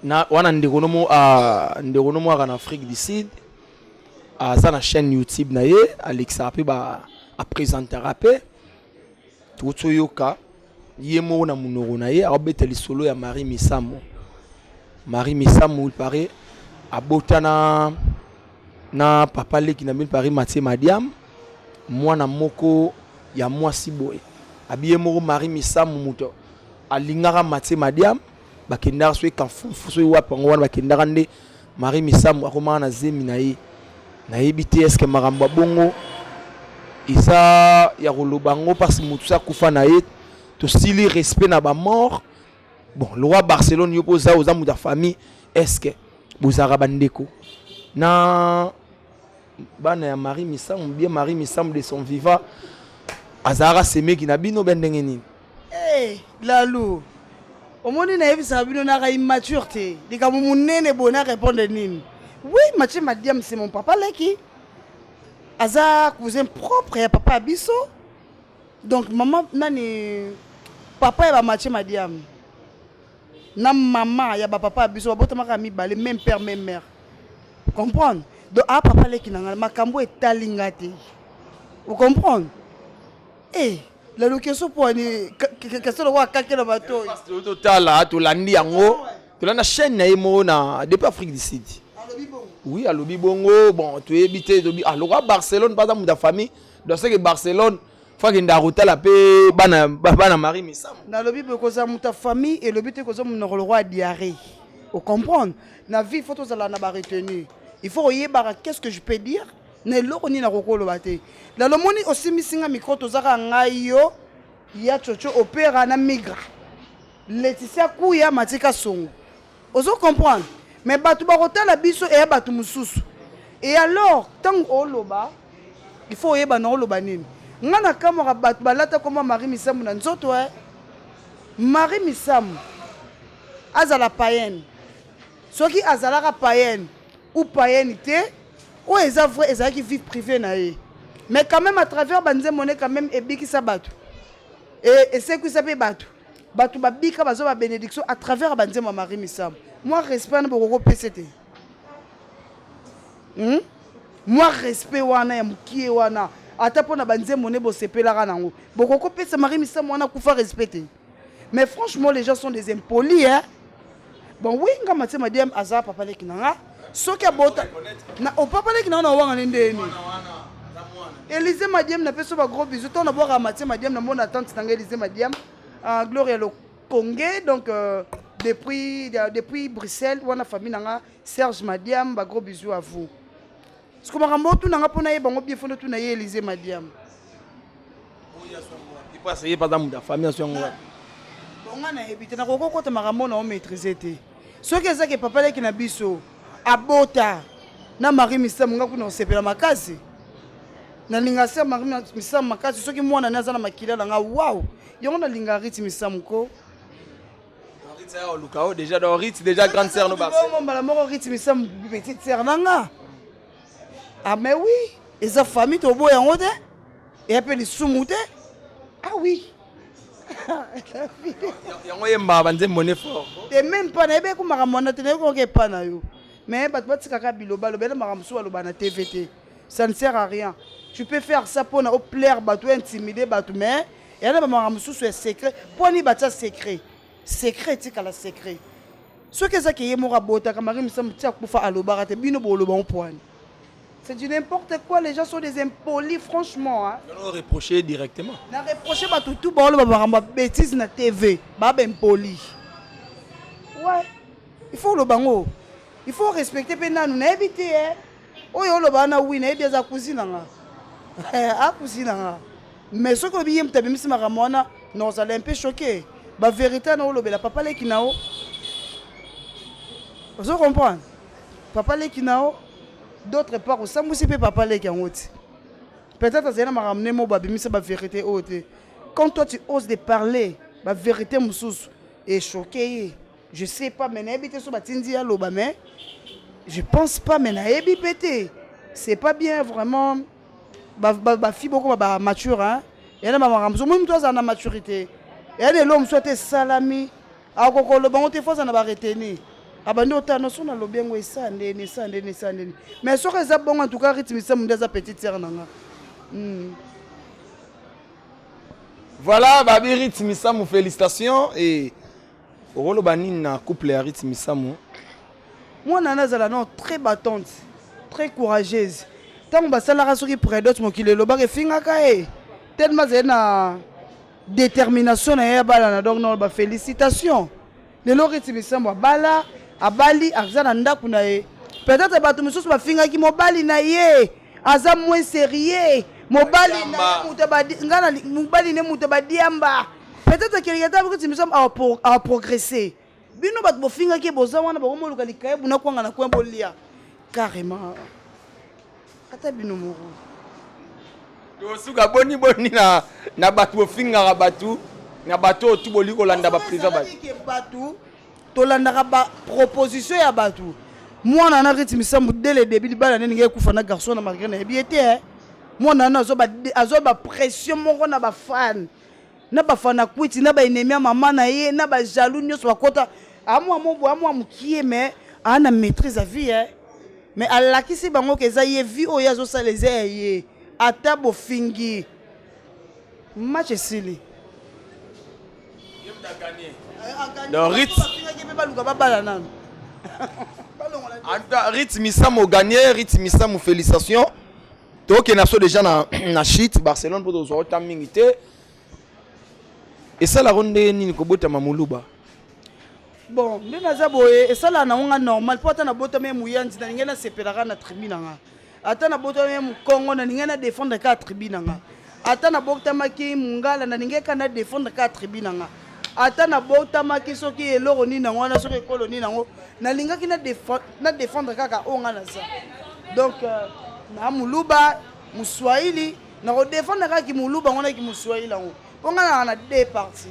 Speaker 4: na wana. Ndeko nomo ndeko nomo aka na Afrique du Sud, aza na chaîne YouTube na ye, alekisaka mpe ba apresentaka mpe. Touti oyoka ye moko na monoko na ye akobeta lisolo ya Marie Misamu. Marie Misamu, il paraît abota na papa leki na bino Paris Mathieu Madiam mwana moko ya mwasi boye. Abi ye moko Marie Misamu moto alingaka Mathieu Madiam, bakendaka soki Kafufu soki wapi yango wana bakendaka nde Marie Misamu akomaka na zemi na ye. Nayebi te eske makambo ya bongo eza ya koloba yango mpasi motu so akufa na ye, tosili respect na bamort. Bon, le roi Barcelone, yo mpo oza moto ya famille, est ce que bozalaka bandeko na bana ya Marie Misamu? Bien, Marie Misamu de son vivant azalaka semeki na bino be ndenge nini?
Speaker 3: Hey, Lalu, omoni nayebisaka bino naka immature te. Likambo monene boye na répondre nini? Oui, Mathieu Madiam c'est mon papa leki, aza cousin propre ya papa ya biso. Donc mama nani, papa ya bamathieu Madiam na mama ya bapapa ya biso babotamaka mibale, même père, même mère, comprendre? Donc a papa leki na ngai, makambo etali nga te, ocomprendre? Eh, lelo question po ani question lokola kake na bato oyo.
Speaker 4: Totala, tolandi yango, tolanda chaîne na ye moko na depuis Afrique du Sud. Oui, alobi bongo. Bon, toyebi te, tobi ah lokola Barcelone mpe aza moto ya famille, donc c'est que Barcelone faut akende akotala mpe bana Marie Misamu.
Speaker 3: Nalobi boye, kozala moto ya famille elobi te kozwa monoko lokola diarrhée, ocomprendre? Na vie faut tozala na baretenue, il faut koyebaka qu'est ce que je peux dire na eloko nini nakoki koloba te. Lalo moni osimbisi nga micro, tozaka ngai yo ya Chocho Opera na Migra Laetitia Kuya Matika Songo, ozo comprendre? Mais bato bakotala biso eya bato mosusu. Et alors ntango oloba, il faut oyeba na oloba nini. Nga nakamwaka bato balata komba Marie Misamu na nzoto e. Marie Misamu azala païenne, soki azalaka païenne ou païenne te, oyo eza vrai, ezalaki vie privée na ye. Mais quand même à travers banzembo ne quand même ebikisa bato, esekwisa mpe bato, bato babika, bazwa babénédiction à travers banzembo ya Marie Misamu. Mwa respect wana bokokopesa te, Mwa respect wana ya mokie wana, ata mpo na banzembo nde bosepelaka nango, bokokopesa Marie Misamu wana kufa respect te? Mais franchement, les gens sont des impolis, hein? Bon, oui, nga Mathieu Madiam aza papa leki na nga. Soki abota na opapa leki na nga na wanga ne ndeni Élysée Madiam na peso ba gros bisous. Ntango nabwaka Mathieu Madiam, namona tante na nga Élysée Madiam, Gloria Lokonge. Donc depuis Bruxelles wana, famille na nga Serge Madiam, ba gros bisous à vous. Siko makambo otuna nga mpona yeba yango bien, fondo tuna ye Élysée Madiam.
Speaker 4: Ye mpe aza moto ya famille, azwi yango.
Speaker 3: Bon, nga nayebi te, nakoki kokota makambo na omaîtrise te. Soki eza ke papa leki na biso abota na Marie Misamu, nga kuna osepela makasi. Nalinga sœur Marie Misamu makasi, soki mwana ne aza na makila na nga, wow, yango nalinga Ruth Misamu ko.
Speaker 4: Ruth aya oluka o déjà, donc Ruth déjà grande sœur no Barcelone.
Speaker 3: Bongo mbala moko Ruth Misamu petite sœur na nga. Ah mais oui, eza famille, toboya yango te, eya mpe lisumu te. Ah oui.
Speaker 4: Yango yembaka banzembo ne fort.
Speaker 3: Te, même pas nayebi ko makambo wana te, nayebi koka epa na yo. Mais bato batikaka biloba loba ena makambo mosusu baloba na TV te. Ça ne sert à rien. Tu peux faire ça mpona oplaire bato, intimider bato, mais eya na bamakambo mosusu ya secret. Mpo ani batia secret? Secret etikala secret. Soki ezaki ye moko abotaka Marie Misamu ti akufa alobaka te, bino boloba ngo poani? C'est du n'importe quoi, les gens sont des impolis, franchement. Hein.
Speaker 4: On reprocher directement.
Speaker 3: Na reprocher bato tout baoloba makambo ya bêtise na TV, ba impoli. Ouais. Il faut oloba ngo. Il faut respecter pe nanu, nayebi te eh. Oyo oloba wana, oui, nayebi aza cousine na nga. A cousine na nga. Mais soki olobi ye moto abimisi makambo wana, non, ozala un peu choqué. Ba vérité na olobela papa leki na yo. Ozo comprendre? Papa leki na yo, d'autre part osambwisi mpe papa leki yango ti. Peut-être azali na makambo ne mo babimisa ba vérité oyo te. Quand toi tu oses de parler ba vérité mosusu echoqué ye. Je sais pas, mais nayebi te so batindi ye aloba, mais je pense pas, mais nayebi mpe te. C'est pas bien vraiment. Bafille bokoma bamature, hein. Eya na bamakambo mosusu, omoni moto azala na maturité. Eya na eloko mosusu ate esalami, akokoloba ngo te, fo aza na bareteni. Abandi otala no so nalobi yango esa ndeni, esa ndeni, esa ndeni. Mais soki eza bongo, en tout cas Ruth Misamu nde aza petite sœur na nga.
Speaker 4: Voilà, babi Ruth Misamu, félicitations. Et okoloba nini na couple ya Ruth Misamu?
Speaker 3: Mwana na azala non très battante, très courageuse. Ntango basalaka soki prédot, mokili elobaka, efingaka ye tellement azali na détermination na ye ya bala na. Donc non, bafélicitation. Lelo Ruth Misamu abala, abali, aza na ndako na ye. Peut-être bato mosusu bafingaki mobali na ye aza moins sérieux, mobali na ye moto nga na mobali ne moto badiamba. Peut-être quelque temps Ruth Misamu aprogresse. Bino bato bofingaki ye, boza wana, bakomoluka likayebu na kwanga na coin bolia carrément, ata bino moko.
Speaker 4: Tosuka boni boni na bato bofingaka bato, na bato oyo tu boli kolanda baprésident bato.
Speaker 3: Ezalaki ke bato tolandaka baproposition ya bato. Mwana na Ruth Misamu, dès le début libala nde ndenge ekufa na garçon na, malgré nayebi ye te, eh. Mwana wana azwa bapression moko na bafan, na bafana kwiti, na baennemi ya mama na ye, na bajaloux nyonso bakota. Amwa mobo, amwa mokie, mais aa na maîtrise ya vie, eh. Mais alakisi bango ke eza ye, vie oyo azosala eza ya ye. Ata bofingi, match esili.
Speaker 4: Donc,
Speaker 3: Bafingaki mpe baluka babala nanu.
Speaker 4: En tout cas, Ruth Misamu gagné, Ruth Misamu, félicitations. Tokende na so déjà na shit Barcelone mpo tozwa ota mingi te. Esalaka ndenge nini kobotama moluba?
Speaker 3: Bon, nde naza boye, esalaka nango nga normal, mpo ata nabotami ye moyanzi, nalingai nasepelaka na tribu na nga. Ata nabotami ye mokongo, nalingai na défendre kaka tribu na nga. Ata nabotamaki mongala, nalingai kaka na défendre kaka tribu na nga. Ata nabotamaki soki eloko nini nango wana, soki ekolo nini nango, nalingaki na défendre kaka oyo nga naza. Donc na moluba, moswahili, nakodéfendre kaka kimoluba yango na kimoswahili yango, mpo nga naka na deux parties.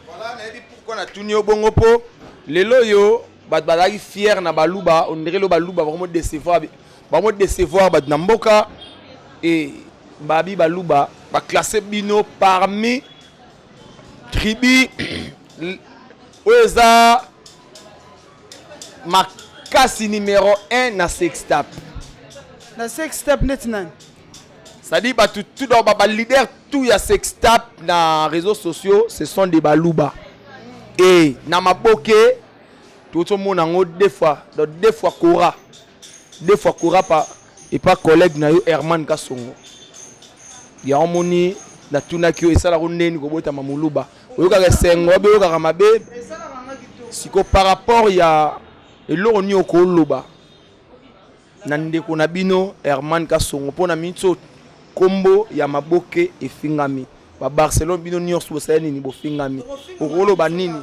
Speaker 4: Voilà, nayebi pourquoi natuni yo bongo, mpo lelo oyo bato bazalaki fier na baluba, on dirait lelo baluba bakomo décevoir bato na mboka. E babi baluba baclasse bino parmi tribu oyo eza makasi numéro 1 na sextape.
Speaker 3: Na sextape neti nani?
Speaker 4: C'est-à-dire bato tout, donc baleader tout ya sextape na réseaux sociaux, ce sont des baluba. Et na maboke tozomona yango deux fois, donc deux fois Kora, deux fois Kora pa epa collègue na yo Herman Kasongo. Yango moni natunaki yo, esalaka ndeni kobotama moluba? Oyokaka esengo, obe oyokaka mabe? Siko par rapport ya eloko nini okoloba na ndeko na bino Herman Kasongo, mpo na miniti oyo nkombo ya maboke efingami? Ba Barcelone bino nyonso bosala nini, bofingami, okoloba nini?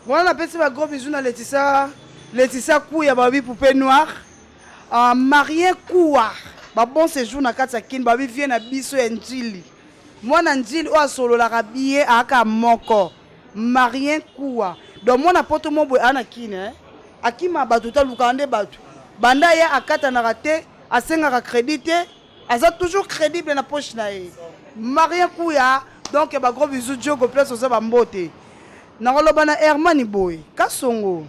Speaker 3: Wana napesi ba gros bisous na Laetitia, Laetitia Kuya, babi poupée noire, Marien Kuwa, ba bon séjour na kati ya Kin, babi vie na biso ya Njili, mwana Njili oyo asololaka bien aka moko Marien Kuwa. Donc mwana poto mo boye ana Kin, eh? Akima bato te, alukaka nde bato. Banda ye akatanaka te, asengaka crédit te, aza toujours crédible na poche na ye. Marien Kuya, donc ba gros bisous. Diogo place oza, bambote. Nakoloba na Hermani boye, Kasongo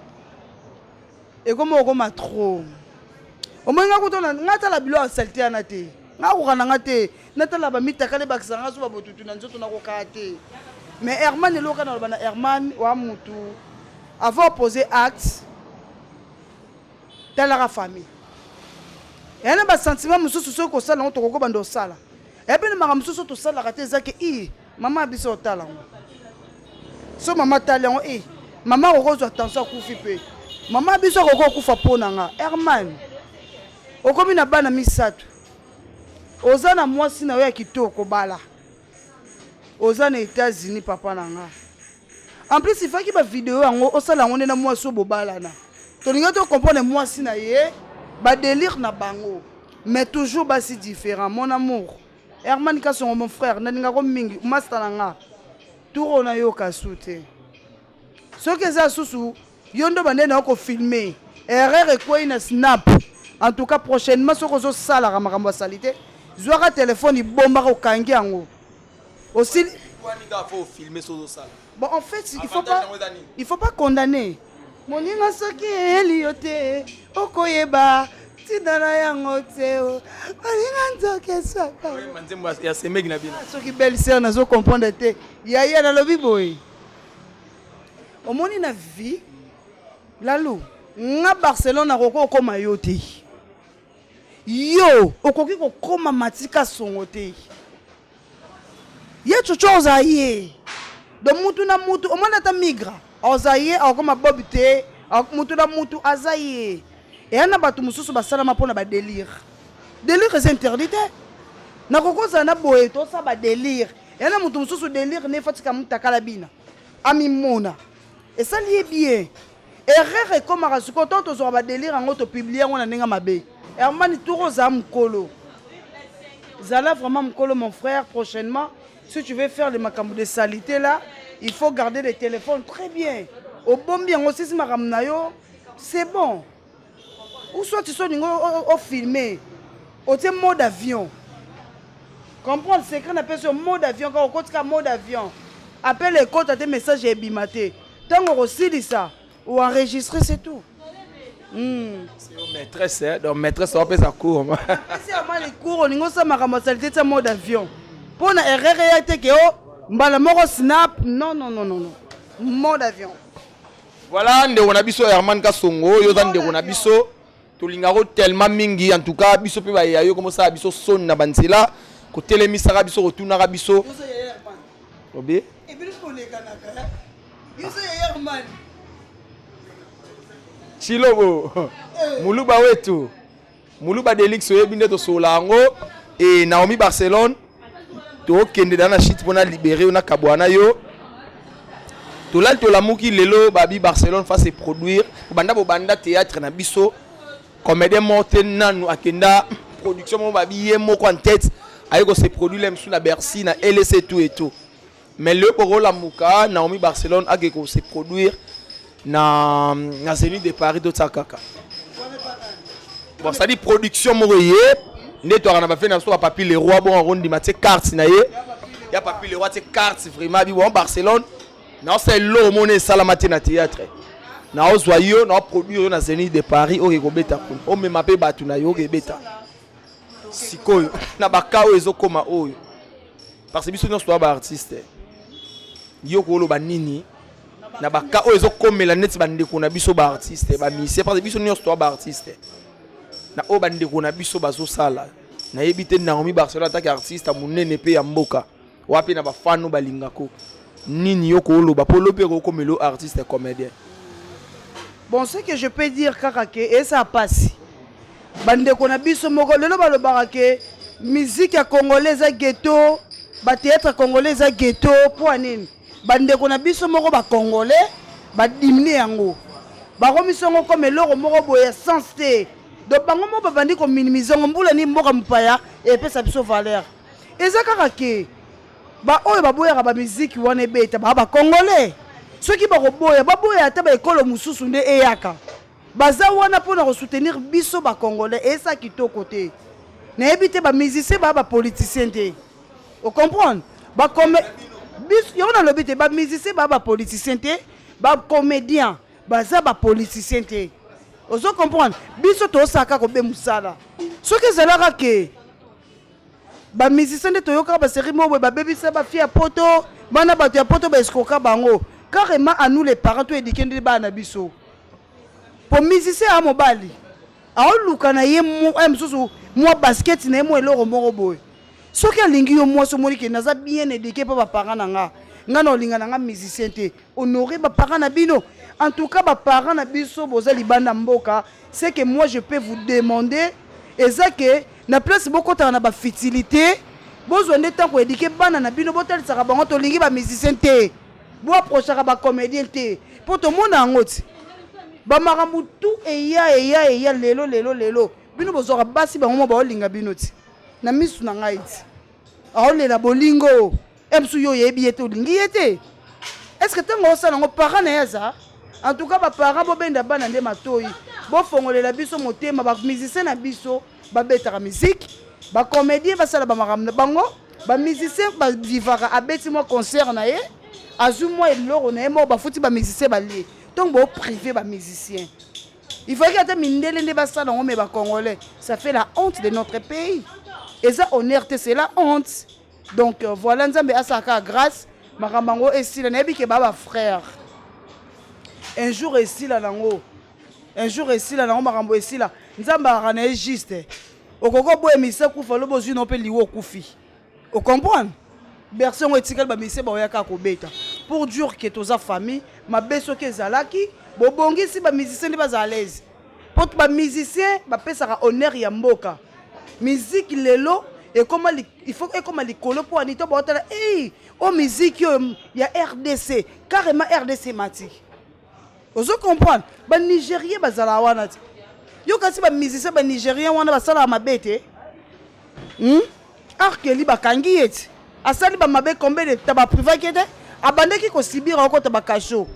Speaker 3: ekoma okoma trop. Omoi nga kuto nga tala bilo ya saleté wana te, nga koka na nga te. Natala bamitakala ebakisa nga so babotutu na nzoto, nakokaa te. Mais Herman, eloka naloba na Herman wa mutu, avant poser acte, talaka famille eya na basentiment mosusu. Soki kosala yango, tokoki banda osala eya mpe na makambo mosusu tosalaka te. Eza ke i mama biso otala yango, so mama tali yango, e mama akokozwa tension, akufi mpe mama biso akoki kokufa mpo na nga. Herman, okomi na bana misato, oza na mwasi na yo ya kitoko, bala, oza na États-Unis, papa na nga. En plus ifaki bavideo yango osala yango nde na mwasi oyo bobalana, tolingi tocomprendre mwasi na ye, badélire na bango. Mais toujours basi différent. Mon amour Herman Kasongo, mon frère, nalingako mingi, master na nga, tour oyo nayoka su te. Soki eza susu yo nde bande na yo kofilme, erreur ekwei na snap. En tout cas, prochainement soki ozosalaka makambo ya sali te, zwaka telefone, ibombaka, okangi yango, osili. Bon, en fait, il faut pas condamner moninga. Soki eyeli yo te, okoyeba ntina na yango te. Olinga nzoka eswaka.
Speaker 4: Nzembo ya semeki na bino.
Speaker 3: Soki belle sœur nazo comprendre te. Yaya, nalobi boye, omoni na vie lalu nga Barcelone akoki okóma yo te, yo okoki kokóma Matika Songo te, ye coco oza ye. Donc mutu na mutu, omoni ata migra oza ye, akokoma bob te. Mutu na mutu aza ye. Eya na bato mosusu basalama mpona badélire. Délire eza interdit te. Nakoki kozala na boye, tosala badélire. Eya na motu mosusu, délire ne efatika mutakala bina, amimona esali ye bien. Erreur ekomaka sikoyo ntango tozwaka badélire yango, topublie yango na ndenge mabe. Hermani, tour ozala mokolo, zala vraiment mokolo, mon frère. Prochainement, si tu veux faire les makambo de salité là, il faut garder le téléphone très bien, obombi yango, osisi makambo na yo, c'est bon. Ou soit so olingi ofilme, otie mode avion. Comprendre secret napesi yo, mode avion. Kaka okotika mode avion, appel ekota te, message ebima te. Ntango okosilisa, oenregistre, c'est tout.
Speaker 4: Maîtresse, hein? Donc maîtresse apesa cours.
Speaker 3: Esi amali cours. Olingi osala makambo ya saleté, tia mode avion mpo na erreur eya te ke o mbala moko snap. Non, non, non, non, non, mode avion.
Speaker 4: Voilà, ndeko na biso Herman Kasongo, oyo oza ndeko na biso, tolingako tellement mingi. En tout cas, biso mpe bayeya yo komosala biso soni na banzela, kotelemisaka biso, kotunaka biso obi.
Speaker 3: Olekanaka biso ya Herman.
Speaker 4: Chilobo muluba wetu, muluba Delix, oyebi nde tosolola yango. E Naomi Barcelone, tokende da na shit mpona libere yo na kabwa na yo. Tolali, tolamuki lelo, babi Barcelone fa se produire. Banda bobanda théâtre na biso, comédien moko te nanu akenda production moko, babi ye moko en tête aye ko se produire le mosusu na Bercy, na LC, tout et tout. Mais lelo bokolamuka, Naomi Barcelone ake ko se produire na Zénith de Paris. Totia kaka bon, c'est-à-dire production moko ye nde toaka na bafe na biso, bapapi le roi. Bongo akondima tie carte na ye ya papi le roi, tie carte vraiment bi bon. Barcelone, naosala eloko mona esalama te na théâtre, naozwa yo, naoproduire yo na Zénith de Paris. Oyo ekobeta kuna, omema mpe bato na yo, oyo ebeta sikoyo na baka oyo ezokóma oyo, parce que biso nyonso toya baartiste. Yo koloba nini na baka oyo ezokomela neti bandeko na biso baartiste, bamusicien? Parce que biso nyonso toya baartiste, na oyo bandeko na biso bazosala, nayebi te. Naomi Barcelone, ataki artiste ya monene mpe ya mboka wapi na bafano balingako nini, yo kooloba mpo lobi ekokomela yo artiste comédien?
Speaker 3: Bon, ce que je peux dire kaka ke eza pasi, bandeko na biso moko lelo balobaka ke Musique ya congolais eza ghetto, ba théâtre congolais eza ghetto. Mpo ya nini? Bandeko na biso moko ba congolais ba diminuer yango, bakomisi yango comme eloko moko boye ya sens te. Donc bango moko babandi kominimize yango. Mbula nini mboka mopaya epesa biso valeur? Eza kaka ke baoyo baboyaka bamiziki wana ebeta baa bacongolais. Soki bakoboya, baboya ata baekolo mosusu nde eyaka. Baza wana mpona kosoutenir biso bacongolais. Eza kitoko te. Nayebi te, bamusicien baa bapoliticien te, ocomprendre? Bakome biso yango nalobi te. Bamusicien baa bapoliticien te, bacomédien baza bapoliticien te, ozo comprendre? Biso tosaka kobe mosala. Soki ezalaka ke bamusicien nde toyokaka basérie moko boye, babebisa bafille ya poto, bana bato ya poto baescroka bango carrément. À nous les parents, toéduquer nde bana na biso. Po musicien ya mobali aoluka na ye mosusu mwa basket na ye, mwa eloko moko boye. Soki alingi yo mwasi, omoni ke naza bien éduqué mpo baparent na nga, nga na olinga na nga musicien te. Honore baparent na bino. En tout cas, baparent na biso boza libanda mboka, c'est que moi je peux vous demander eza ke na place bokɔtaka na bafutilité, bozwa nde ntango koéduquer bana na bino. Botalisaka bango tolingi bamusicien te, boapprochaka bacomédien te, mpo tomona yango ti bamakambo tu eya eya eya. Lelo lelo lelo bino bozwaka basi, bango mo baolinga bino ti na misu na ngai ti aolela bolingo e mosusu. Yo oyebi ye te, olingi ye te. Est ce que ntango osala yango, parent na ye aza? En tout cas, baparent bobenda bana nde matoi, bofongolela biso motema. Bamusicien na biso babetaka musique, bacomédien basala bamakambo na bango. Bamusicien bavivaka, abeti mwa concert na ye, azwi mwa eloko na ye moko, bafuti bamusicien, balie. Ntongo boprive bamusicien, il faut ata mindele nde basala yango, mais bacongolais, ça fait la honte de notre pays. Eza honneur te, c'est la honte. Donc voilà, Nzambe asalaka grâce, makambo yango esila. Nayebi ke baa bafrère, un jour esila nango, un jour esila nango, makambo esila. Nzambe akaka na ye juste. Okoki oboya kufa, lobi ozwi no mpe liwa, okufi, ocomprendre? Bercy yango etikali, bamusicien baoyaka kobeta pour dire ke toza famille. Mabe soki ezalaki, bobongisi bamusicien nde bazala l'aise, mpo bamusicien bapesaka honneur ya mboka. Musique lelo ekoma, il faut ekoma likolo. Mpo ani to baotala ei o musique oyo ya RDC carrément, RDC mati, ozo comprendre? Banigérien bazala wana ti yo, kasi bamusicien banigérien wana basalaka mabe te, Arkeli bakangi ye ti asali bamabe combien de temps, baprivaki ye te, abandaki kosibira, okota bakasho.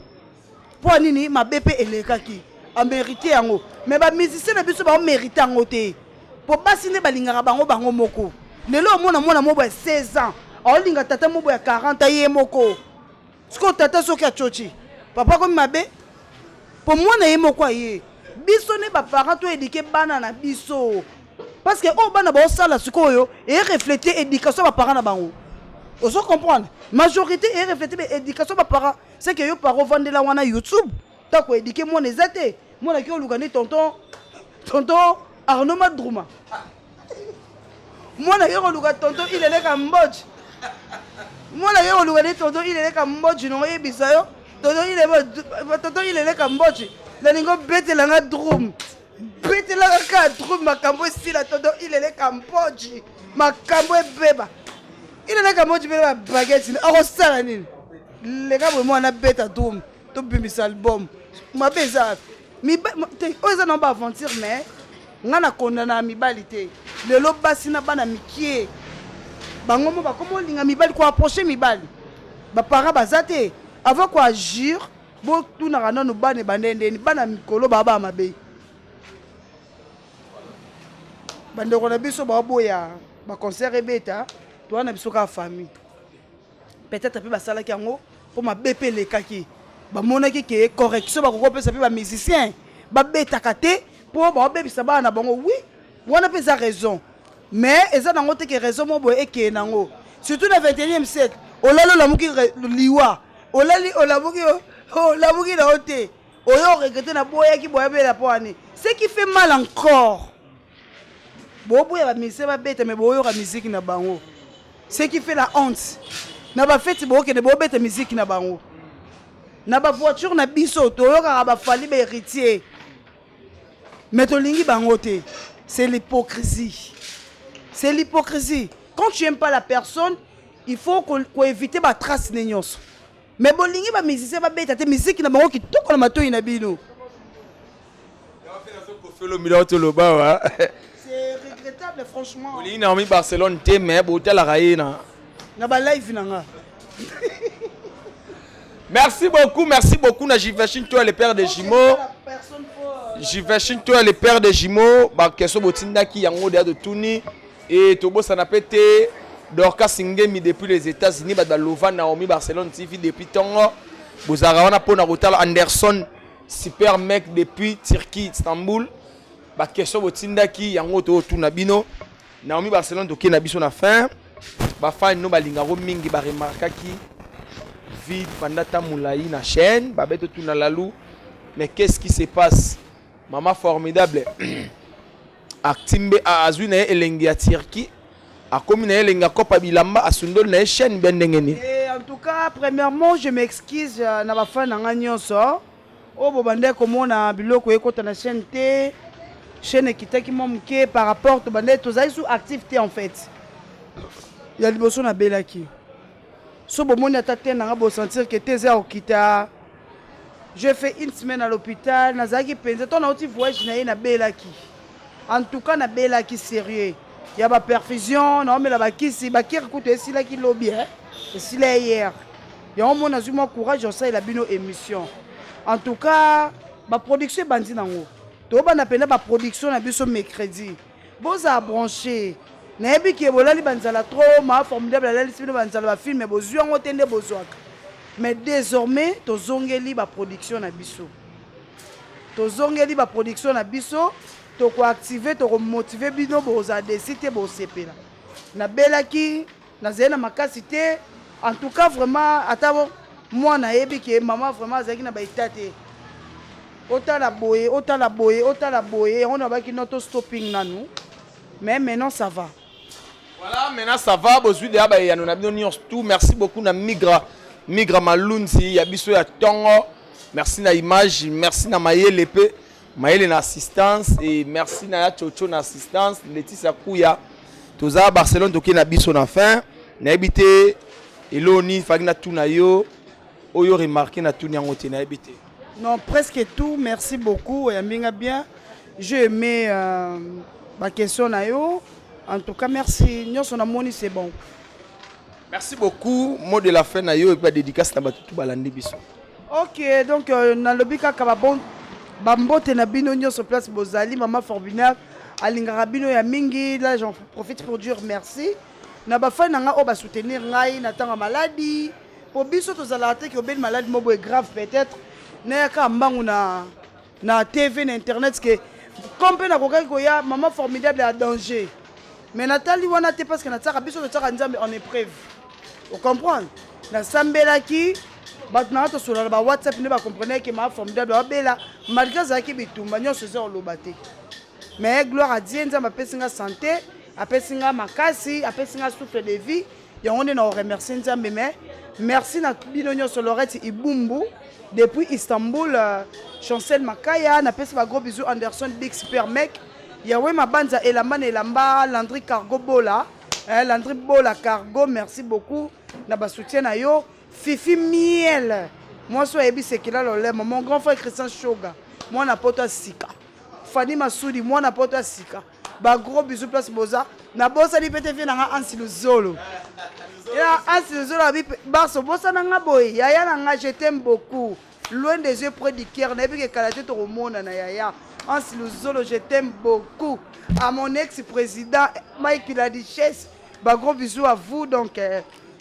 Speaker 3: Mpo nini? Mabe mpe elekaki, amérite yango. Mais bamusicien na biso baomérite yango te, mpo basi nde balingaka bango bango moko. Lelo omona mwana moko ya 16 ans aolinga tata moko ya 40 ye moko. Sikoyo tata soki atioci, papa akomi mabe mpo mwana ye moko aye. Biso nde baparent toéduquer bana na biso, parce que oyo bana baosala sikoyo erefléter éducation ya baparent na bango, ozo comprendre? Majorité erefléter éducation ya baparent. C'est que yo parent ovandela wana YouTube, tako éduquer mwana eza te. Mwana ki oluka nde tonton Arnaud Madruma, mwana ye koluka tonton Ileleka Mboji, mwana ye koluka nde tonton Ileleka Mboji. Nongo oyebisa yo tonton Ileleka Mboji, nalingi obetelanga drum, betelaka kaka drum, makambo esila. Tonton Ileleka Mboji, makambo ebeba. Ileleka Mboji mpe babaguette akosala nini? Leka boye, mwana beta drum, tobimisa album. Mabe eza oyo eza na baaventure, mais nga na kondana ya mibali te. Lelo basi na bana mikie bango mo bakoma olinga mibali, koapproche mibali, baparent baza te. Avant koagir, botunaka nanu bana ebande ndeni. Bana mikolo baa baa mabe. Bandeko na biso baoboya baconcert ebeta, toza na biso kaka famille. Peut-être mpe basalaki yango mpo mabe mpe elekaki, bamonaki ke correction bakoki kopesa mpe bamusicien babetaka te mpo baobebisa bana na bango. Oui, wana mpe eza raison, mais eza nango te ke raison moko boye ekeye nango, surtout na 21e siècle. Olali, olamuki, liwa. Olali, olamuki, olamuki na yo te, oyo oregretter na boyaki boya bela. Mpo wani ce qui fait mal encore, boboya bamusicien babeta, mais boyoka musique na bango. Ce qui fait la honte, na bafeti bookende bobeta musique na bango, na bavoiture na biso toyokaka baFally, bahéritier, mais tolingi bango te. C'est l'hypocrisie. C'est l'hypocrisie. Quand tu aimes pas la personne, il faut koéviter batrace ne nyonso. Mais bolingi bamusicien babeta te musique na bango kitoko na matoi na bino.
Speaker 4: Kofelo toloba wa.
Speaker 3: C'est regrettable, franchement.
Speaker 4: Olingi Naomi Barcelone te, mais botalaka ye na
Speaker 3: Na balive na nga.
Speaker 4: Merci beaucoup, merci beaucoup na Jivachin, toi le père des jumeaux. Jivachin, toi le père des jumeaux, ba question botindaki yango de tuni et tobosana pe te Dorcas Ngemi depuis les États-Unis, ba lova Naomi Barcelone TV depuis tongo. Bozara wana pona kotala Anderson super mec depuis Turquie, Istanbul. Ba question botindaki yango to tuna bino. Naomi Barcelone toke na biso na fin. Ba fan no balingako mingi ba remarquaki vide pendant ta molai na chaîne babeto tuna lalu, mais qu'est-ce qui se passe? Maman formidable atimbe azwi na ye elengi ya Turquie, akomi na ye elengi akopa bilamba, asundoli na ye chaîne bien ndenge nini?
Speaker 3: Et en tout cas, premièrement, je m'excuse na bafan na nga nyonso oyo bobandaki komona biloko ekota na chaîne te. Chaîne ekitaki mwa moke par rapport tobandaki, tozali sous actif te. En fait, ya liboso, nabelaki. So bomoni ata te nanga bosentir ke te eza ya kokita. J'ai fait une semaine à l'hôpital. Nazalaki mpenza to nauti voyage na ye, nabelaki. En tout cas, nabelaki sérieux ya baperfusion, naomela bakisi, bakiri kutu esilaki lobi, eh? Esila hier. Yango mo nazwi mwa courage osalela bino émission. En tout cas, baproduction ebandi nango, tobanda mpenza baproduction na biso mercredi. Bozala branché. Nayebi ke bolali banzala trop. Ma formidable alalisi bino banzala, bafilme bozwi yango te nde bozwaka. Mais désormais tozongeli baproduction na biso, tozongeli baproduction na biso, tokoactive, tokomotive bino, bozala déçus te, bosepela. Nabelaki, nazali na makasi te. En tout cas, vraiment, ata mwana ayebi ke mama vraiment azalaki na baétat te. Otala boye, otala boye, otala boye, yango nabaki no to stopping nanu. Mais maintenant ça va.
Speaker 4: Voilà, maintenant ça va. Bozwi deya bayano na bino nyonso tout. Merci beaucoup na Migra, Migra Malunzi ya biso ya tongo. Merci na image, merci na mayele pe mayele na assistance et merci na ya Chocho na assistance, Laetitia Kuya. Toza Barcelone, toke na biso na fin. Nayebi te eloni faki na tuna yo oyo remarqué na tuni yango te, nayebi te.
Speaker 3: Non, presque tout. Merci beaucoup. Oyambinga bien. J'ai aimé ma question na yo. En tout cas, merci. Nyonso namoni, c'est bon.
Speaker 4: Merci beaucoup. Mot de la fin na yo et puis dédicace na bato tout balandi biso.
Speaker 3: Ok, donc nalobi kaka babon bambote na bino nyonso place bozali. Mama Formidable alingaka bino ya mingi. Là, j'en profite pour dire merci na bafani na ngai oyo basoutenir ngai na ntango ya maladi, po biso tozalaka te ke obeli maladi mo boye grave, peut-être nayaka mbangu na TV, na internet, ke comme mpe nakokaki koya mama formidable ya danger. Mais natali wana te, parce que natiaka biso, totiaka Nzambe en épreuve, ocomprendre. Nasambelaki bato nanga, tosolola na bawhatsapp nde bacomprendre ke mama formidable abela malgré azalaki bitumba nyonso eza koloba te. Mais gloire à Dieu, Nzambe apesi nga santé, apesi nga makasi, apesi nga souffle de vie. Yango nde na koremercie Nzambe. Mais merci na bino nyonso. Lorette Ibumbu depuis Istanbul, Chancel Makaya, napesi bagros bisous. Anderson Big Super Mec, Yawe Mabanza, elamba na elamba, Landry Cargo Bola, Landry Bola Cargo, merci beaucoup na basoutien na yo. Fifi Miel, mwasi oyo ayebi sekela lolemo. Mon grand frère Christian Shoga, mwana poto ya sika. Fani Masudi, mwana poto ya sika, bagros bisous place boza. Nabosani mpe te vie na nga Ansi Luzolo, ya Ansi Luzolo abi Barso, bosana nga boye, yaya na nga, je t'aime beaucoup, loin des yeux, près du cœur. Nayebi ke kala te tokomonana. Yaya Ansi Luzolo, je t'aime beaucoup. À mon ex président Mike la Duchesse, bagros bisous à vous. Donc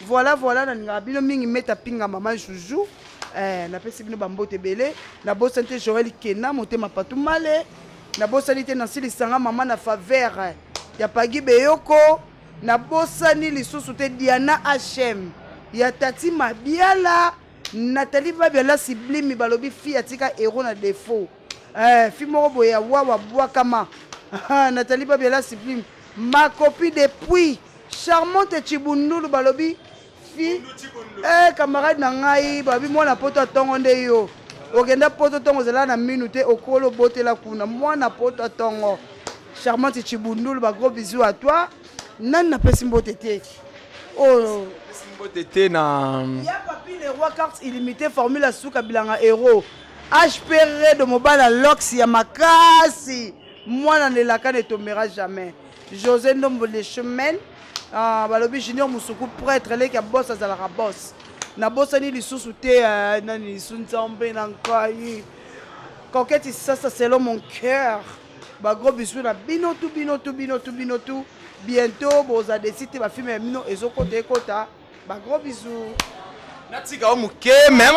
Speaker 3: voilà, voilà, nalingaka bino mingi. Meta Pinga, mama Juju, napesi bino bambote ebele. Nabosani te Joel Kena, motema patu male. Nabosani te Nansi Lisanga, mama na faveur ya Pagi Beyoko. Nabosani lisusu te Diana Hm ya Tati Mabiala, Nathalie Babiala Sublime. Balobi fi atika héros na défaut, fi moko boye ya wawa bwakama. Nathalie Babiala Sublime, ma copie depuis Charmante Chibundulu. Balobi fi camarade na ngai, babi mwana poto atongo nde yo okenda poto ntongo ozala na minu te, okolo obotela kuna. Mwana poto atongo, Charmante Chibundulu, bagros bisous à toi. Nani napesi mbote te oyo?
Speaker 4: Mbote te na
Speaker 3: ya Papi le Roi, carte illimité, formule suka bilanga héros HP Redo, mobala lox ya makasi, mwana nelaka ne tombera jamais. José Ndombo le chemin, ah, balobi Junior Musuku prêtre, leki ya boss, azalaka boss. Nabosani lisusu te nani lisu Nzambe na ngai, Coquette Sasa, selon mon cœur. Bagros bisous na bino tu, bino tu, bino tu, bino tu. Bientôt boza desi te, bafilme ya bino ezokota ekota. Bagros bisous.
Speaker 4: Natika o moke, mais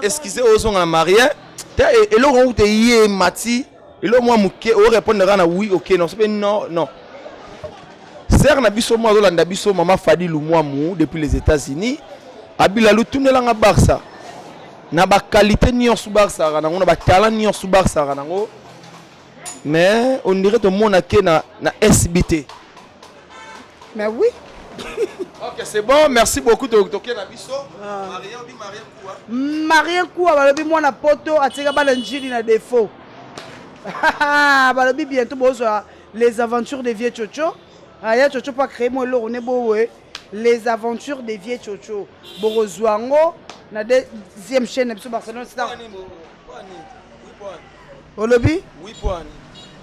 Speaker 4: excuse, ozonga na Marien te. Eloko yango te ye mati eloko mwa moke, orépondre kaka na oui, ok, non, sope non, non. Sere na biso mwa azolanda biso, mama Fadi Lumwamu depuis les États-Unis, abila lutunelanga Barça na baqualité nyonso Barça aka nango, na batalent nyonso Barça aka nango, mais on dirait tomona ke na SBT.
Speaker 3: Mais oui.
Speaker 4: Ok, c'est bon, merci beaucoup. Toke na biso. Maria obi Maria Kuwa.
Speaker 3: Marie Kuwa, balobi mwana poto atika bana njili na défaut. Balobi bientôt bozwa Les Aventures de Vieux Chocho. Aya Chocho mpo acréer mo eloko ne bowe, Les Aventures de Vieux Chocho, bokozwa yango na deuxième chaîne na biso Barcelone Star. Olobi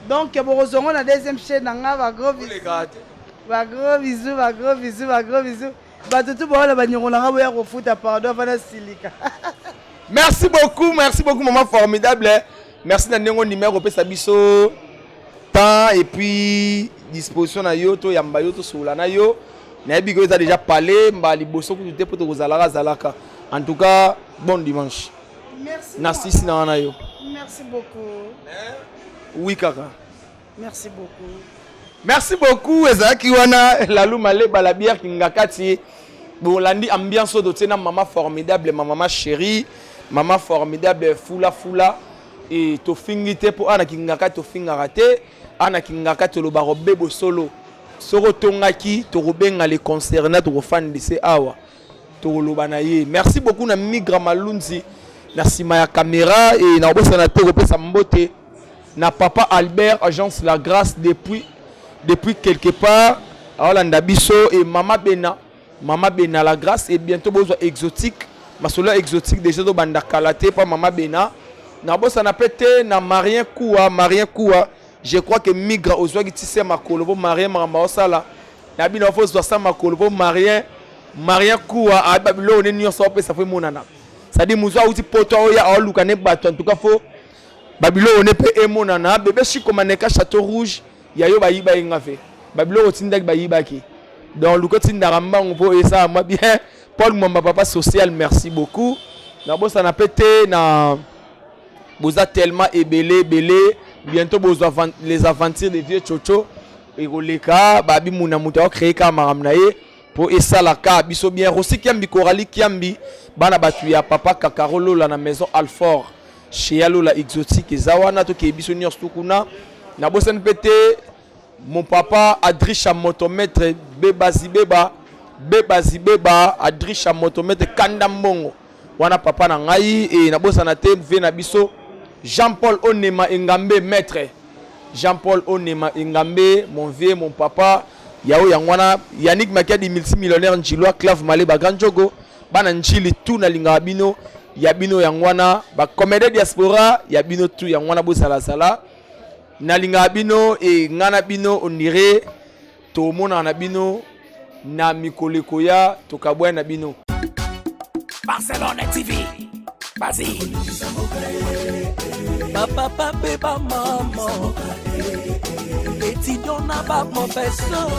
Speaker 3: donc bokozwa yango na deuxième chaîne na nga. Bagros bisous, bagros bisous, bagros bisous, bagros bisous. Bato tu bawana banyongo na nga, boya kofuta. Pardon, afana silika.
Speaker 4: Merci beaucoup, merci beaucoup, maman formidable. Merci na ndenge numéro opesa biso temps et puis disposition na yo, toyamba yo, tosolola na yo. Nayebi ko eza déjà parlé mbala liboso kutu te, mpo tokozalaka zalaka. En tout cas, bon dimanche.
Speaker 3: Merci.
Speaker 4: Na sisi na wana yo.
Speaker 3: Merci beaucoup.
Speaker 4: Oui kaka.
Speaker 3: Merci beaucoup.
Speaker 4: Merci beaucoup. Ezalaki wana Lalu Maleba, la bière Kingakati. Bolandi ambiance oyo totie na mama formidable, ma mama chérie, mama formidable fula fula. E tofingi te, mpo ana Kingakati tofingaka te. Ana Kingakati tolobaka obebo solo. Soki otongaki, tokobenga le concerné, tokofandise awa, tokoloba na ye. Merci beaucoup na Migra Malunzi na nsima ya caméra. E na kobosana te kopesa mbote na papa Albert, agence La Grâce, depuis quelque part aolanda biso, et mama Bena, mama Bena La Grâce. Et bientôt bozwa exotique, masolo ya exotique déjà tobanda kala te pa mama Bena. Nabosana mpe te na Marien Kuwa, Marien Kuwa. Je crois que Migra ozwaki tise makolo mpo Marien makambo aosala na bino, fo ozwa sa makolo mpo Marien Kuwa ayeba biloko nde nyonso aopesa, fo emonana. C'est-à-dire mozu auti poto, oya aoluka ne bato, en tout cas fo babiloko ne mpe emonana. Bebe Shiko Maneka, Château Rouge ya yo, bayiba ye nga fe babiloko otindaki, bayibaki. Donc luka otindaka mbangu mpo esala mwa bien. Paul Mwamba, papa social, merci beaucoup. Nabosana mpe te na boza tellement ebele ebele. Bientôt bozwa Les Aventures de Vieux Chocho ekoleka. Babi muna moto aocréer kaka makambo na ye mpo esalaka biso bien. Rosi Kiambi, Korali Kiambi, bana bato ya papa Kakaro Lola na maison Alfort chez Lola exotique eza wana, tokeye biso nyonso tu kuna. Nabosani mpe te mon papa Adrisha Motomètre, Beba Zibeba, Beba Zibeba, Adrisha Motomètre kanda mbongo wana, papa na ngai. E nabosana te ve na biso Jean-Paul Onema Engambe, maître Jean-Paul Onema Engambe, mon vieux, mon papa yao yango wana. Yannick Makiadi, multimillionnaire njilwa, Clave Maleba, grand jogo, bana njili tu, nalingaka bino. Ya bino yango wana, bacomédien diaspora, ya bino tu yango wana, bozalazala, nalingaka bino. E ngai na bino ondire tomonaka na bino na mikolo ekoya, tokabwani na bino.
Speaker 1: Barcelone TV. Vas-y.
Speaker 2: Bapapa mpe bamama, étudiant na baprofesseur.